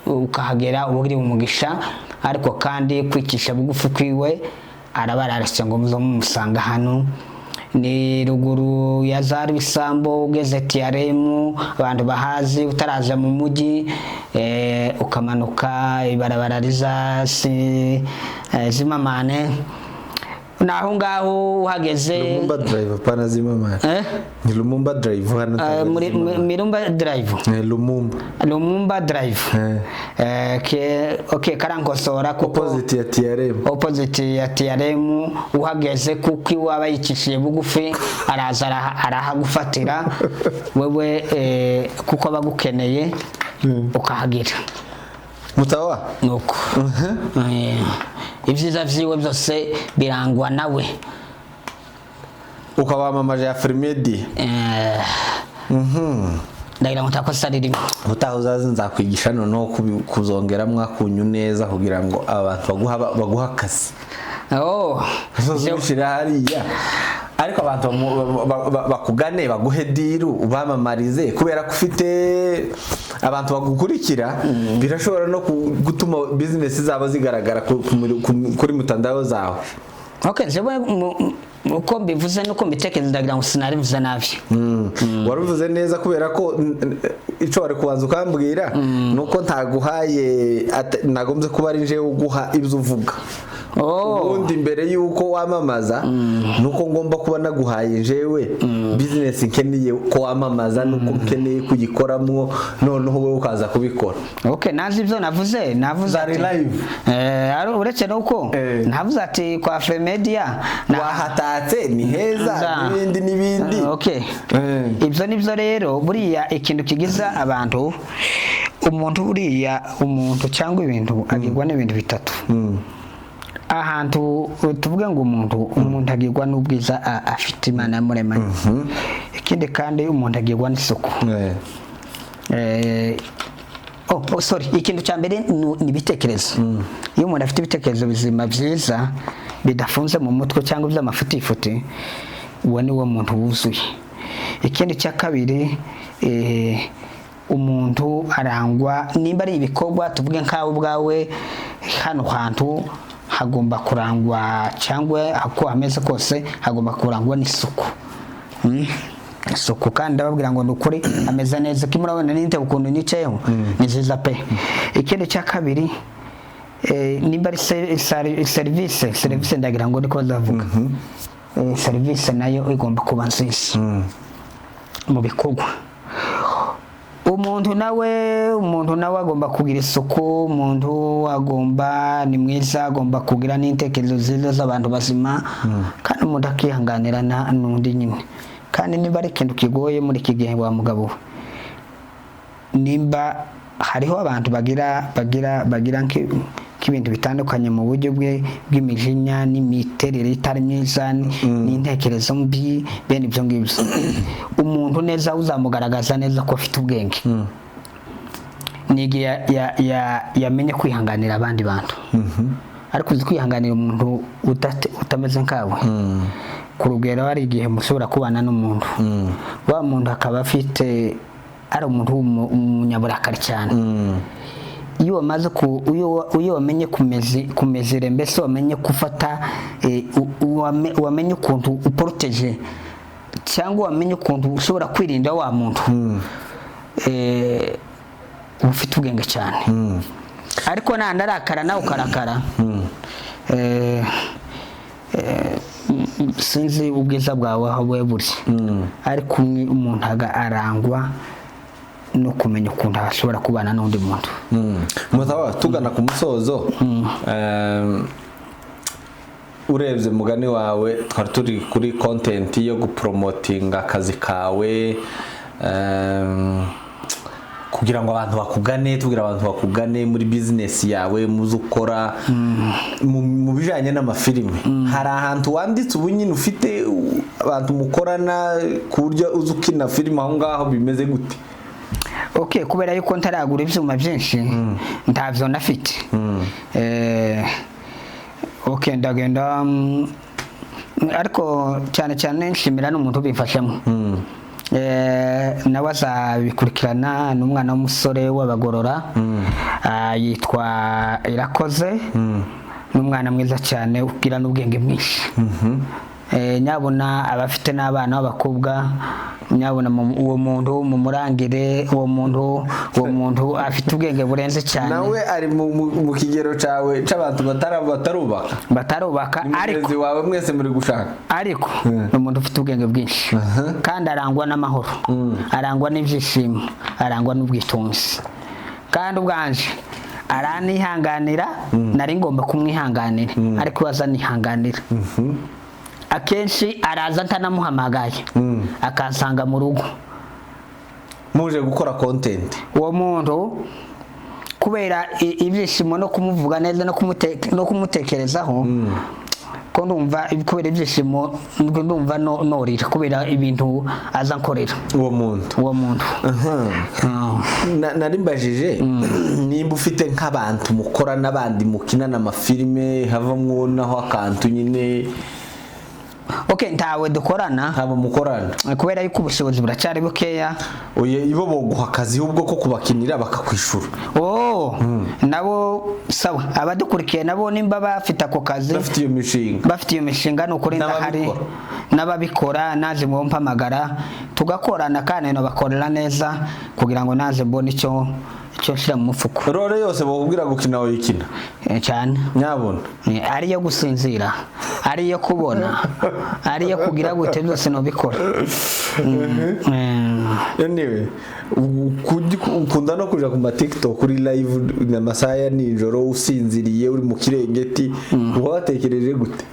ukahagera uba ugiriwe umugisha. Ariko kandi kwicisha bugufi kwiwe, arabararetse ngo muze mumusanga hano ni ruguru ya za Bisambo, ugeze TRM, abantu bahazi, utaraza mu mujyi, ukamanuka ibarabara riza si, Zimamane, naho ngaho uhageze. Lumumba Drive, apana Zimamane. Eh? Ni Lumumba Drive hano. Muri Mirumba Drive. Lumumba. Lumumba Drive. Ke okay, karankosora kuko Opposite ya TRM. Opposite ya TRM uhageze, kuko iwe aba yicishije bugufi, araza arahagufatira wewe, kuko aba agukeneye, ukahagera. Mutawa. Nuko ibyiza vyiwe byose birangwa nawe. Ukabamamaje Afrimedia. Ndagira ngo ntakosa ririmo. Ubutaha uzaze nzakwigisha noneho kuzongeramo akunyu neza kugira ngo abantu baguha akazi. Oh. Uzoze ubishyira hariya, ariko abantu bakugane, baguhe deal, ubamamarize, kubera ko ufite abantu bagukurikira. Birashobora no gutuma bizinesi zabo zigaragara kuri mutandao zawe. Okay, jewe uko mbivuze nuko mbitekereza, ndagira ngo sinarivuze nabi. Waruvuze neza, kubera ko ico wari kubanza ukambwira nuko ntaguhaye, nagombye kuba ari jewe uguha ibyo uvuga. Oh. Ubundi mbere yuko wamamaza, nuko ngomba kuba naguhaye jewe bizinesi nkeneye ko wamamaza, nuko nkeneye kuyikoramo, noneho wowe ukaza kubikora. Okay, nazi ibyo navuze, navuze Zari live. Uretse nuko navuze ati kwa Afrimedia na Wahatatse, ni heza, n'ibindi n'ibindi. Okay. Ibyo nibyo rero. Buriya ikintu kigiza abantu, umuntu, buriya umuntu cyangwa ibintu agirwa n'ibintu bitatu. Ahantu tuvuge ngo umuntu agirwa n'ubwiza afite Imana yamuremanye. Ikindi kandi, umuntu agirwa n'isuku. Oh, sorry, ikintu cya mbere ni ibitekerezo. Iyo umuntu afite ibitekerezo bizima byiza bidafunze mu mutwe cyangwa by'amafutifuti, uwo ni wo muntu wuzuye. Ikindi cya kabiri, umuntu arangwa nimba ari ibikorwa, tuvuge nkawe ubwawe, hano hantu hagomba kurangwa, cyangwa uko hameze kose hagomba kurangwa n'isuku. Isuku, kandi ndababwira ngo ni ukuri ameze neza ko murabona n'intebe ukuntu nicayeho ni nziza pe. Ikindi cya kabiri, nimba ari serivisi, ndagira ngo niko bazavuga, serivisi nayo igomba kuba nziza mu bikorwa. Umuntu nawe agomba kugira isuku, umuntu agomba ni mwiza, agomba kugira n'intekerezo nziza z'abantu bazima, kandi umuntu akihanganira n'undi nyine. Kandi niba ari ikintu kigoye muri iki gihe, wa mugabo we, nimba hariho abantu bagira nk'ibintu bitandukanye mu buryo bwe bw'imijinya n'imiterere itari myiza n'intekerezo mbi, bene ibyo ngibyo, umuntu neza uzamugaragaza neza ko afite ubwenge ni igihe yamenye kwihanganira abandi bantu. Ariko uzi kwihanganira umuntu utameze nkawe ku rugero, hari igihe mushobora kubana n'umuntu, wa muntu akaba afite, ari umuntu w'umunyaburakari cyane. Iyo wamenye kumezere, mbese wamenye gufata, wamenye ukuntu uporoteje cyangwa wamenye ukuntu ushobora kwirinda wa muntu, uba ufite ubwenge cyane. Ariko nandarakara nawe ukarakara, sinzi ubwiza bwawe aho bube buri. Ariko umuntu arangwa no kumenya ukuntu ashobora kubana n'undi muntu. Mutawa, tugana ku musozo, urebye mugani wawe twari turi kuri content yo gupromotinga akazi kawe, kugira ngo abantu bakugane, tubwira abantu bakugane muri business yawe, muzo ukora mu bijanye n'amafilime. Hari ahantu wanditse ubu nyine ufite abantu mukorana ku buryo uzi ukina filime aho ngaho, bimeze gute? Okay, kubera yuko ntaragura ibyuma byinshi, ntabyo nafite. Okay, ndagenda, ariko cyane cyane nshimira n'umuntu ubimfashamo. Nawe azabikurikirana, ni umwana w'umusore w'abagorora. Ah, yitwa Irakoze, ni umwana mwiza cyane ugira n'ubwenge bwinshi. Nyabona abafite n'abana b'abakobwa, nyabona uwo muntu mumurangire, uwo muntu afite ubwenge burenze cyane. Nawe ari mu kigero cyawe c'abantu batarubaka? Batarubaka. Ni ariko mugenzi wawe, mwese muri gushaka. Ariko ni umuntu ufite ubwenge bwinshi, kandi arangwa n'amahoro, arangwa n'ibyishimo, arangwa n'ubwitonzi, kandi ubwanje aranihanganira. Nari ngomba kumwihanganira, ariko we azanihanganira. Akenshi araza ntanamuhamagaye, akansanga mu rugo. Muje gukora content. Uwo muntu, Kubera ibyishimo no kumuvuga neza no kumutekerezaho, ko ndumva kubera ibyishimo ndumva norira kubera ibintu aza nkorera. Uwo muntu? Uwo muntu. Nari mbajije nimba ufite nk'abantu mukora n'abandi mukinana amafilime, havamwo naho akantu nyine. Okay, ntawe dukorana. Ntabo mukorana? Kubera yuko ubushobozi buracyari bukeya. Oya, ibo boguha akazi ubwo ko kubakinira bakakwishura. Oh, nabo sawa, abadukurikiye nabo nimba bafite ako kazi, bafite iyo mishinga, bafite iyo mishinga, ni ukuri ndahari. N'ababikora. N'ababikora naje mumpamagara tugakorana, kandi nabakorera neza kugira ngo naje mbone icyo nshyira mu mufuko. Role yose bakubwira gukina wayikina? Cyane. Nyabona. Ari iyo gusinzira, ari iyo kubona, ari iyo kugira gute, byose nubikora. Anyway, ukunda no kuja ku ma TikTok kuri live amasaha ya nijoro, usinziriye, uri mu kirengeti, uba watekereje gute?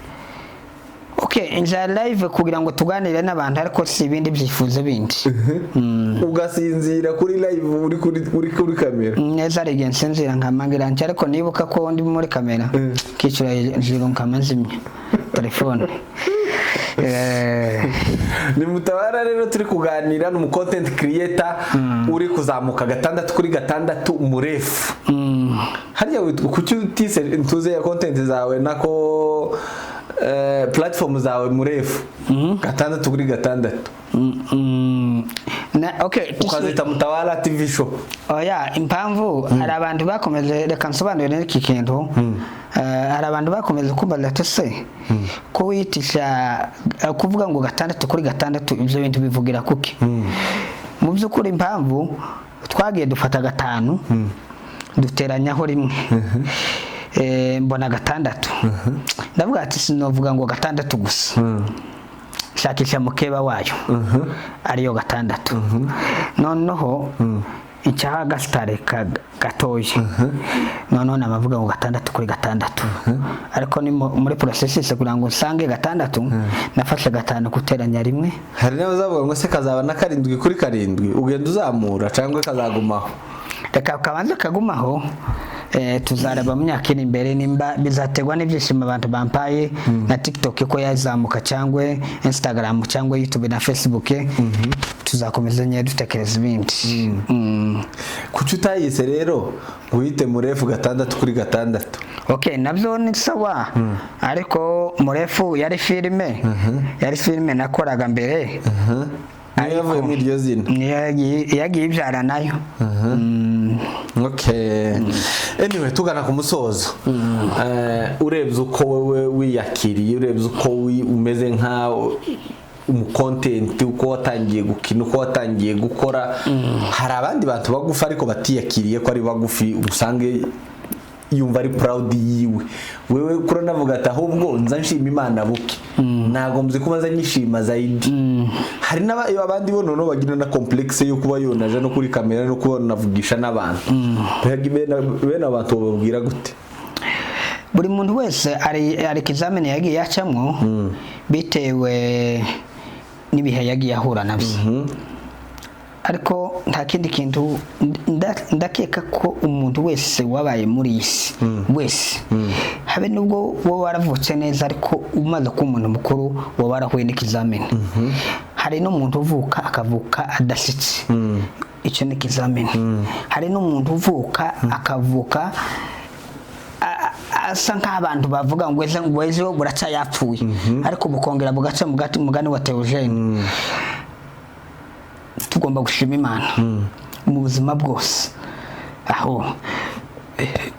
Okay, injira live kugira ngo tuganire n'abantu, ariko si ibindi byifuzo bindi. Ugasinzira kuri live uri kuri kamera? Neza, hari igihe nsinzira nkamangira nti ariko nibuka ko ndi muri kamera, kicura hejuru nkama nzimya telefone. Ni Mutabara rero turi kuganira, ni umu content creator uri kuzamuka gatandatu kuri gatandatu, murefu. Harya kuki utise ntuze ya content zawe nako platform zawe murefu gatandatu kuri gatandatu? Okay. Ukazita Mutawala TV Show. Oya, impamvu hari abantu bakomeje, reka nsobanurire n'iki kintu. Hari abantu bakomeje kumbaza ati: "Se ko wiyitisha kuvuga ngo gatandatu kuri gatandatu, ibyo bintu bivugira kuki?" Mu by'ukuri impamvu twagiye dufata gatanu duteranyaho rimwe, mbona gatandatu, ndavuga ati sinovuga ngo gatandatu gusa, shakisha mukeba wayo ariyo gatandatu, noneho icyaha agasitare gatoya, noneho namavuga ngo gatandatu kuri gatandatu. Ariko ni muri processus kugira ngo nsange gatandatu, nafashe gatanu guteranya rimwe. Hari n'abazavuga ngo se kazaba na karindwi kuri karindwi, ugenda uzamura, cyangwa kazagumaho? Reka kabanze kagumaho, tuzareba mu myaka iri imbere nimba bizaterwa n'ibyishimo abantu bampaye na TikTok ko yazamuka, cyangwa Instagram, cyangwa YouTube na Facebook, tuzakomeza nyine dutekereza ibindi. Kuki utayise rero ngo uyite murefu gatandatu kuri gatandatu? Okay, nabyo ni sawa, ariko murefu yari filime nakoraga mbere. Niyo yavuye muri iryo zina? Niyo yagiye ibyara nayo. Okay, anyway, tugana ku musozo. Urebye uko wowe wiyakiriye, urebye uko umeze nka umu content, uko watangiye gukina, uko watangiye gukora, hari abandi bantu bagufi ariko batiyakiriye ko ari bagufi, usange yumva ari proud yiwe. Wewe kuri navuga ati ahubwo nza nshima Imana buke, ntago mzi kuba nza nyishima zaidi. Hari n'abandi bo noneho bagira na complexe yo kuba yonaje no kuri kamera no kuba navugisha n'abantu. Bene abantu bababwira gute? Buri muntu wese ari ikizamini yagiye acamo bitewe n'ibihe yagiye ahura nabyo, ariko nta kindi kintu, ndakeka ko umuntu wese wabaye muri iyi si wese, habe nubwo wowe waravutse neza, ariko umaze kuba umuntu mukuru waba warahuye n'ikizamini. Hari n'umuntu uvuka akavuka adashyitse, icyo ni ikizamini. Hari n'umuntu uvuka akavuka asa nk'abantu bavuga ngo ejo, ngo ejo buraca yapfuye, ariko bukongera bugaca mu mugani wa Theogene. Tugomba gushima Imana mu buzima bwose, aho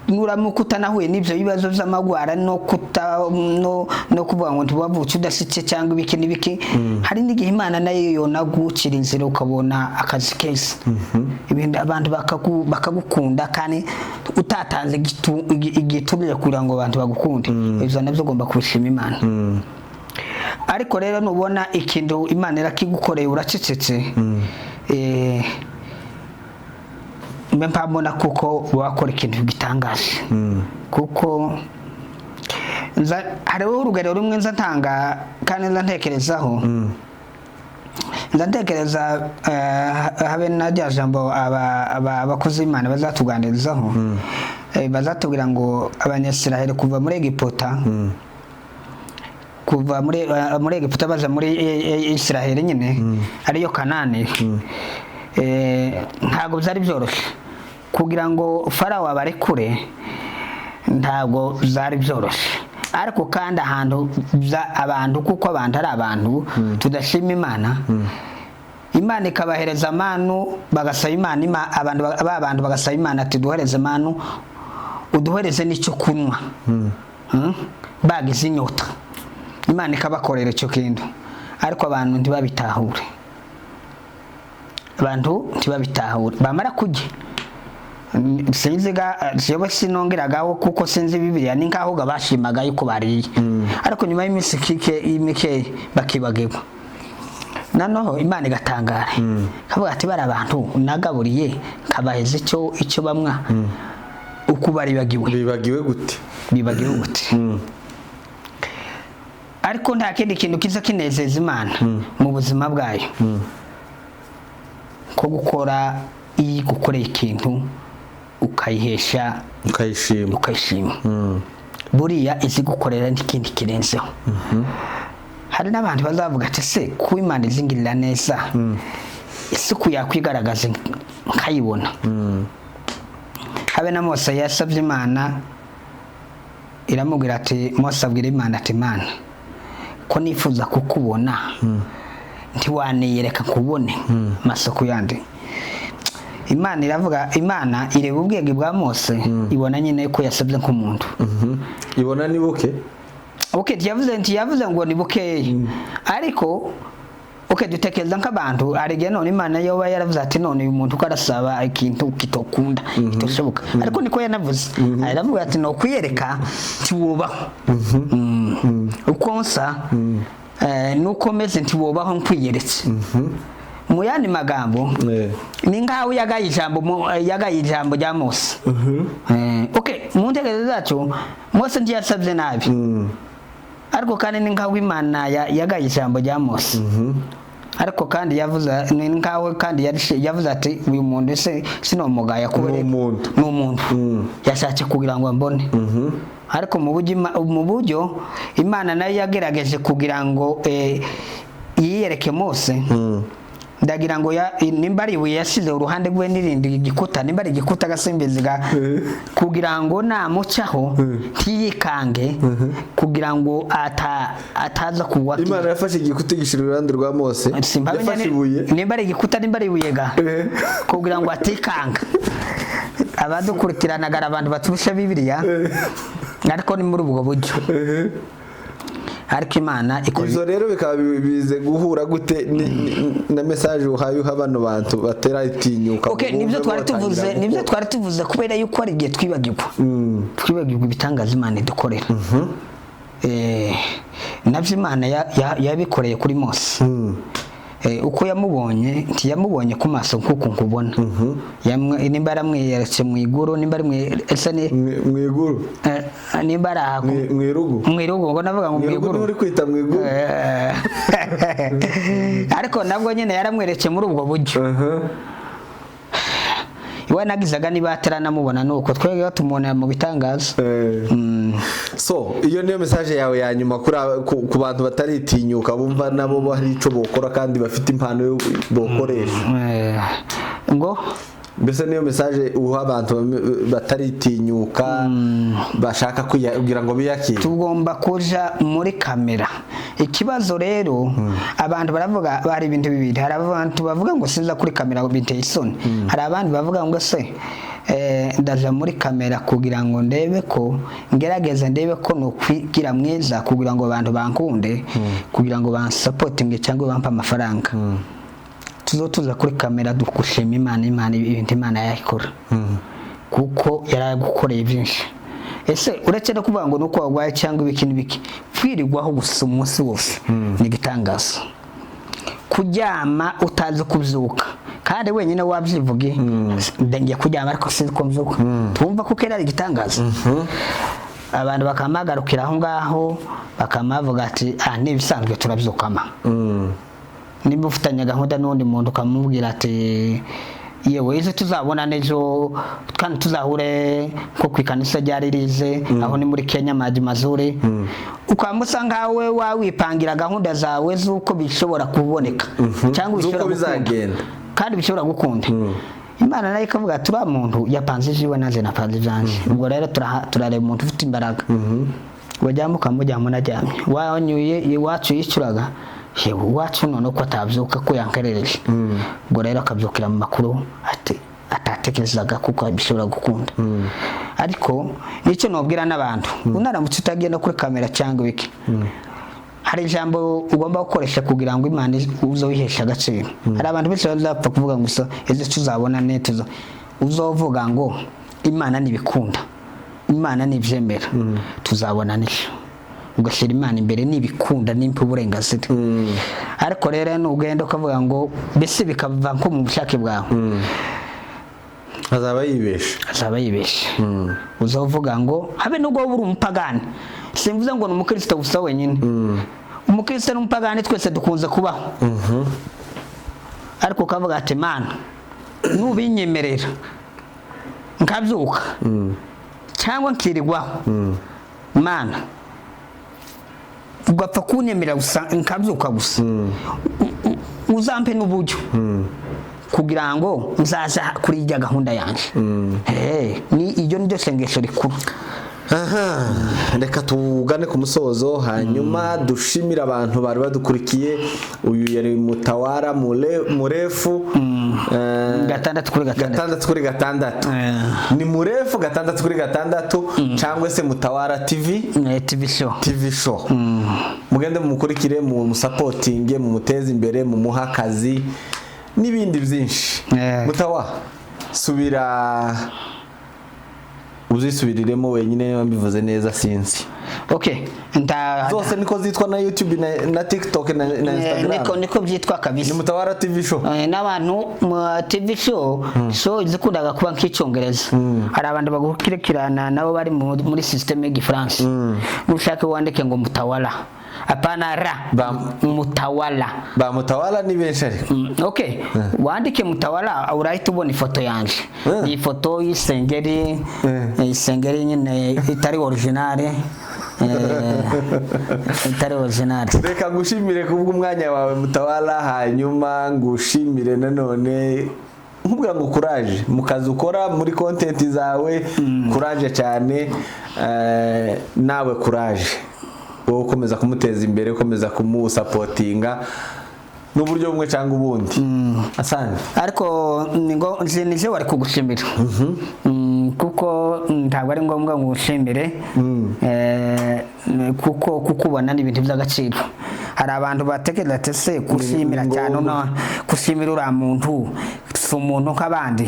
nuramuka utanahuye n'ibyo bibazo by'amagwara no kuta no kuvuga ngo ntiwavutse udashyitse cyangwa ibiki n'ibiki. Hari n'igihe Imana nayo yonagucira inzira ukabona akazi keza, ibintu abantu bakagukunda kandi utatanze igiturire kugira ngo abantu bagukunde. Ibyo nabyo ugomba kubishima Imana. Ariko rero nubona ikintu Imana irakigukoreye uracecetse, mbe mpambona kuko wakora ikintu gitangaje, kuko hariho urugero rumwe nza ntanga kandi nza ntekerezaho. Ndatekereza habe na rya jambo abakozi b'Imana bazatuganirizaho, bazatubwira ngo Abanyasiraheli kuva muri Egiputa, kuva muri Egiputa baza muri Isiraheli nyine, ariyo Kanani, ntabwo byari byoroshye kugira ngo Farawo abarekure, ntabwo byari byoroshye. Ariko kandi ahantu abantu, kuko abantu ari abantu tudashima Imana, Imana ikabahereza manu, bagasaba Imana, abantu ba bantu bagasaba Imana ati: "Duhereze manu, uduhereze n'icyo kunywa." Bagize inyota, Imana ikabakorera icyo kintu, ariko abantu ntibabitahure, abantu ntibabitahure. Bamara kurya, sinzi ga siyoba, sinongeragaho kuko sinzi Bibiliya, ni nkaho ga bashimaga yuko bariye, ariko nyuma y'iminsi kike mike bakibagirwa. Noneho Imana igatangara, ikavuga ati: "Bari abantu nagaburiye, nkabaheza icyo bamwa, uku baribagiwe." Bibagiwe gute? Bibagiwe gute? Ariko nta kindi kintu kiza kinezeza Imana mu buzima bwayo ko gukora, iyo igukoreye ikintu ukayihesha, ukayishima. Ukayishima. Buriya izi gukorera n'ikindi kirenzeho. Hari n'abantu bazavuga ati: "Se kuba Imana izingirira neza, isuku yakwigaragaza nkayibona?" Habe na Mose yasabye Imana, iramubwira ati, Mose abwira Imana ati: "Imana, ko nifuza kukubona, ntiwaniyereka nkubone masoko yandi?" Imana iravuga, Imana ireba ubwenge bwa Mose, ibona nyine ko yasabye nk'umuntu. Ibona ni buke. Okay, ntiyavuze ngo ni bukeya, ariko okay, dutekereza nk'abantu. Hari none Imana yoba yaravuze ati: "None uyu muntu uko arasaba ikintu kitokunda, kitoshoboka." Ariko niko yanavuze, aravuga ati: "No kwiyereka ntiwubaho. Uko nsa nuko meze, ntiwubaho nkwiyeretse." Mu yandi magambo, ni nkaho yagaye ijambo yagaye ijambo rya Mose. Okay, mu ntekerezo zacu Mose ntiyasabye nabi, ariko kandi ni nkaho Imana yagaye ijambo rya Mose. Ariko kandi yavuze, ni nkaho kandi yavuze ati: "Uyu muntu se sinomugaya kubera Ni umuntu. Ni umuntu yashatse kugira ngo ambone." Ariko mu buryo Imana nayo yagerageje kugira ngo yiyereke Mose, ndagira ngo nimba ari ibuye yasize uruhande rwe n'irindi igikuta, nimba ari igikuta gasimbiziga, kugira ngo namucaho ntiyikange, kugira ngo ataza kugwa. Imana yafashe igikuta igishyira iruhande rwa Mose? Simpamenya. Yafashe ibuye? Nimba ari igikuta, nimba ari ibuye ga, kugira ngo atikanga. Abadukurikiranaga ari abantu baturusha Bibiliya, ariko ni muri ubwo buryo. Ariko Imana ikora. Ibyo rero bikaba bize guhura gute na message uhaye uha bano bantu batera itinyuka? Okay, ngo nibyo bumve twari batangira tuvuze, nibyo gukora. twari tuvuze, kubera yuko hari igihe twibagirwa ibitangaza Imana idukorera. Nabyo Imana yabikoreye kuri Mose. Uko yamubonye, ntiyamubonye ku maso nk'uku nkubona. Nimba yaramwiyeretse mu iguru, nimba ari mu ese ni Mu iguru. Nimba ari aha Mu irugu. Mu irugu, ngo navuga ngo mu mu irugu iguru. Niho uri kwita mu iguru. Ariko nabwo nyine yaramweretse muri ubwo buryo. Iwe nagizaga niba ataranamubona, nuko twebwe tumubona mu bitangaza. So iyo niyo message yawe ya nyuma ku bantu bataritinyuka, bumva nabo hari icyo bokora kandi bafite impano yo bokoresha? Ngo Mbese niyo message uha abantu bataritinyuka, bashaka kugira ngo biyakire? Tugomba kuja muri kamera. Ikibazo rero, abantu baravuga, hari ibintu bibiri: hari abantu bavuga ngo sinza kuri kamera, biteye isoni. Hari abandi bavuga ngo se ndaja muri kamera kugira ngo ndebe ko ngerageze, ndebe ko nokwigira mwiza kugira ngo abantu bankunde, kugira ngo bansapotinge cyangwa bampe amafaranga. Tuzo tuza kuri kamera dukushima Imana, Imana ibintu Imana yayikora, kuko yaragukoreye byinshi. Ese uretse no kuvuga ngo nuko warwaye cyangwa ibiki n'ibiki, kwirirwaho gusa umunsi wose ni igitangaza. Kuryama utazi kubyuka, kandi wenyine wabyivuge: "Ngiye kuryama ariko sinzi ko mbyuka." Twumva kuko yari igitangaza. Abantu bakamagarukira aho ngaho, bakamavuga ati: "Ah, ni ibisanzwe, turabyukama." Nimba ufitanye gahunda n'undi muntu, ukamubwira ati: "Yewe, ejo tuzabona n'ejo kandi tuzahure nko ku ikanisa ryari rize aho ni muri Kenya, Maji Mazuri," ukamusa nkawe wawipangira gahunda zawe z'uko bishobora kuboneka cyangwa Z'uko bishobora gukunda. bizagenda. Kandi bishobora gukunda, Imana nayo ikavuga ati: "Uriya muntu yapanze ijiwe, nanjye napanze ibyanjye." Ubwo rero turareba umuntu ufite imbaraga, wajyamo ukamujyamo unaryamye, wanyuye iwacu yicuraga, yewe iwacu none ko atabyuka ko yankerereje. Ubwo rero akabyukira mu makuru ati atatekerezaga kuko bishobora gukunda. Ariko nicyo nubwira n'abantu, unaramutse utagiye no kuri kamera cyangwa ibiki, hari ijambo ugomba gukoresha kugira ngo Imana uze wiheshe agaciro. Hari abantu benshi bazapfa kuvuga ngo ejo tuzabona tuzo uzovuga ngo: "Imana nibikunda, Imana nibyemera, tuzabona n'ejo." Ugashyira Imana imbere, nibikunda nimpa uburenganzira. Ariko rero nugenda ukavuga ngo mbese bikava nko mu bushake bwawe, azaba yibeshe. Azaba yibeshe. Uzavuga ngo habe nubwo wowe uri umupagani, simvuze ngo ni umukristo gusa wenyine, umukristo n'umupagani twese dukunze kubaho, ariko ukavuga ati: "Mana, nubinyemerera nkabyuka cyangwa nkirirwaho, Mana, ugapfa kunyemerera gusa nkabyuka gusa, uzampe n'uburyo kugira ngo nzaza kuri ijya gahunda yanjye." Ni iryo ni ryo sengesho rikuru. Aha, reka tugane ku musozo, hanyuma dushimire abantu bari badukurikiye. Uyu yari Mutawara Murefu, 6 kuri 6. 6 kuri 6. Ni Murefu 6 kuri 6 cyangwa se Mutawara TV. TV show. TV show. Mugende mumukurikire, mu musapotinge, mumuteze imbere, mumuhe akazi n'ibindi byinshi. Mutawa, subira uzisubiriremo wenyine niba mbivuze neza, sinzi. Okay, nta Zose niko zitwa, na YouTube na TikTok na Instagram. Niko byitwa kabisa. Ni Mutawara TV show. N'abantu mu TV show, show zikundaga kuba nk'icyongereza, hari abantu bagukurikirana nabo bari muri système y'igifaransa. Nushaka wandike ngo Mutawala, apana ra. Mutawala. Ba Mutawala ni benshi ariko. Okay, wandike Mutawala, urahita ubona ifoto yanje. Iyi foto y'isengeri, isengeri nyine itari originale, itari originale. Reka ngushimire kubw'umwanya wawe, Mutawala, hanyuma ngushimire nanone nkubwira ngo courage mu kazi ukora, muri content zawe, courage cyane. Nawe courage, wowe ukomeza kumuteza imbere, ukomeza kumusapotinga n'uburyo bumwe cyangwa ubundi. Asante. Ariko ni ngo nije wari kugushimira, kuko ntabwo ari ngombwa ngo ushimire, kuko kukubona ni ibintu by'agaciro. Hari abantu batekereza ati: "Se gushimira Ni cyane ngombwa. uno gushimira uriya muntu si umuntu nk'abandi,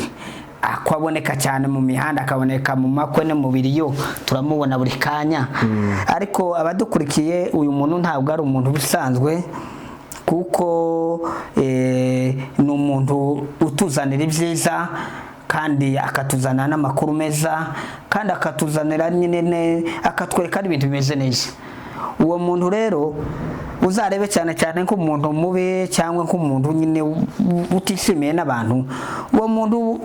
ako aboneka cyane mu mihanda, akaboneka mu makwe no mu biriyo, turamubona buri kanya." Ariko abadukurikiye, uyu muntu ntabwo ari umuntu ubisanzwe, kuko ni umuntu utuzanira ibyiza kandi akatuzanira n'amakuru meza kandi akatuzanira nyine akatwereka n'ibintu bimeze neza. Uwo muntu rero uzarebe cyane cyane nk'umuntu mubi cyangwa nk'umuntu nyine utishimiye n'abantu, uwo muntu,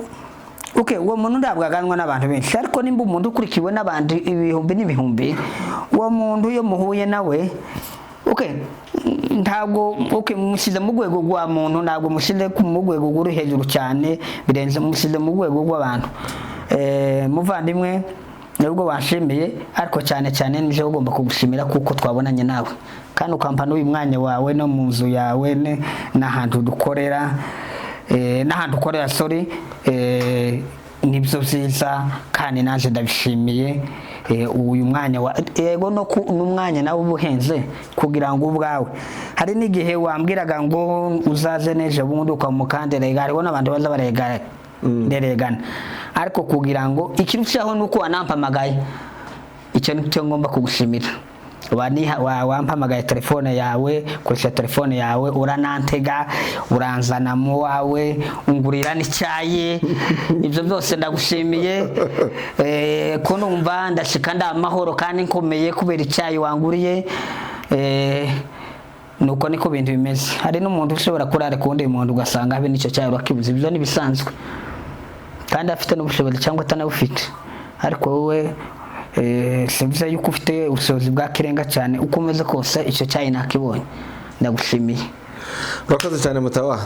okay, uwo muntu ntabwo aganwa n'abantu benshi. Ariko nimba umuntu ukurikiwe n'abantu ibihumbi n'ibihumbi, uwo muntu iyo muhuye nawe, okay, ntabwo, okay, mushyize mu rwego rwa muntu, ntabwo mushyize mu rwego ruri hejuru cyane birenze, mushyize mu rwego rw'abantu. Muvandimwe, nubwo wanshimiye, ariko cyane cyane nije ugomba kugushimira, kuko twabonanye nawe kandi ukampa n'uyu mwanya wawe no mu nzu yawe n'ahantu dukorera, n'ahantu ukorera, sorry. Nibyo byiza kandi naje ndabishimiye. Uyu mwanya wa yego no n'umwanya nawe uba uhenze kugira ngo ubwawe, hari n'igihe wambwiraga ngo uzaze n'ejo bundi ukamukandira, hariho n'abantu baza barega nderegana, ariko kugira ngo ikirushaho ni uko wanampamagaye. Icyo ni cyo ngomba kugushimira. Wampamagaye telefone yawe, koresha telefone yawe, uranantega, uranzana mu wawe, ungurira n'icyayi. Ibyo byose ndagushimiye. Ko numva ndashika ndi amahoro kandi nkomeye kubera icyayi wanguriye. Nuko niko ibintu bimeze. Hari n'umuntu ushobora kurara ku wundi muntu, ugasanga habe n'icyo cyayi urakibuze. Ibyo ni ibisanzwe, kandi afite n'ubushobozi cyangwa atanabufite. Ariko wowe, si yuko ufite ubushobozi bwa kirenga cyane. Uko umeze kose, icyo cyayi nakibonye, ndagushimiye. Urakoze cyane, Mutawa.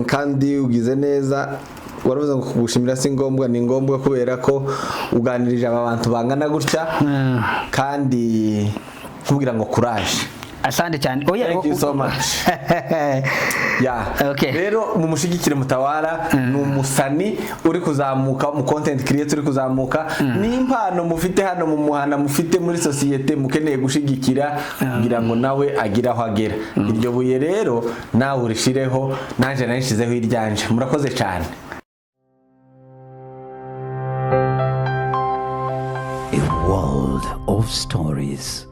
Kandi ugize neza. Waravuze ngo kugushimira si ngombwa. Ni ngombwa, kubera ko uganirije aba bantu bangana gutya, kandi nkubwira ngo courage. Asante cyane. Oya. Thank you so much. Yeah. Okay. Rero mumushigikire Mutawara, ni umusani uri kuzamuka, mu content creator uri kuzamuka. N'impano mufite hano mu muhanda, mufite muri sosiyete, mukeneye gushigikira kugira ngo nawe agire aho agera. Iryo buye rero nawe urishireho, nanje narishizeho iryanje. Murakoze cyane. A world of stories.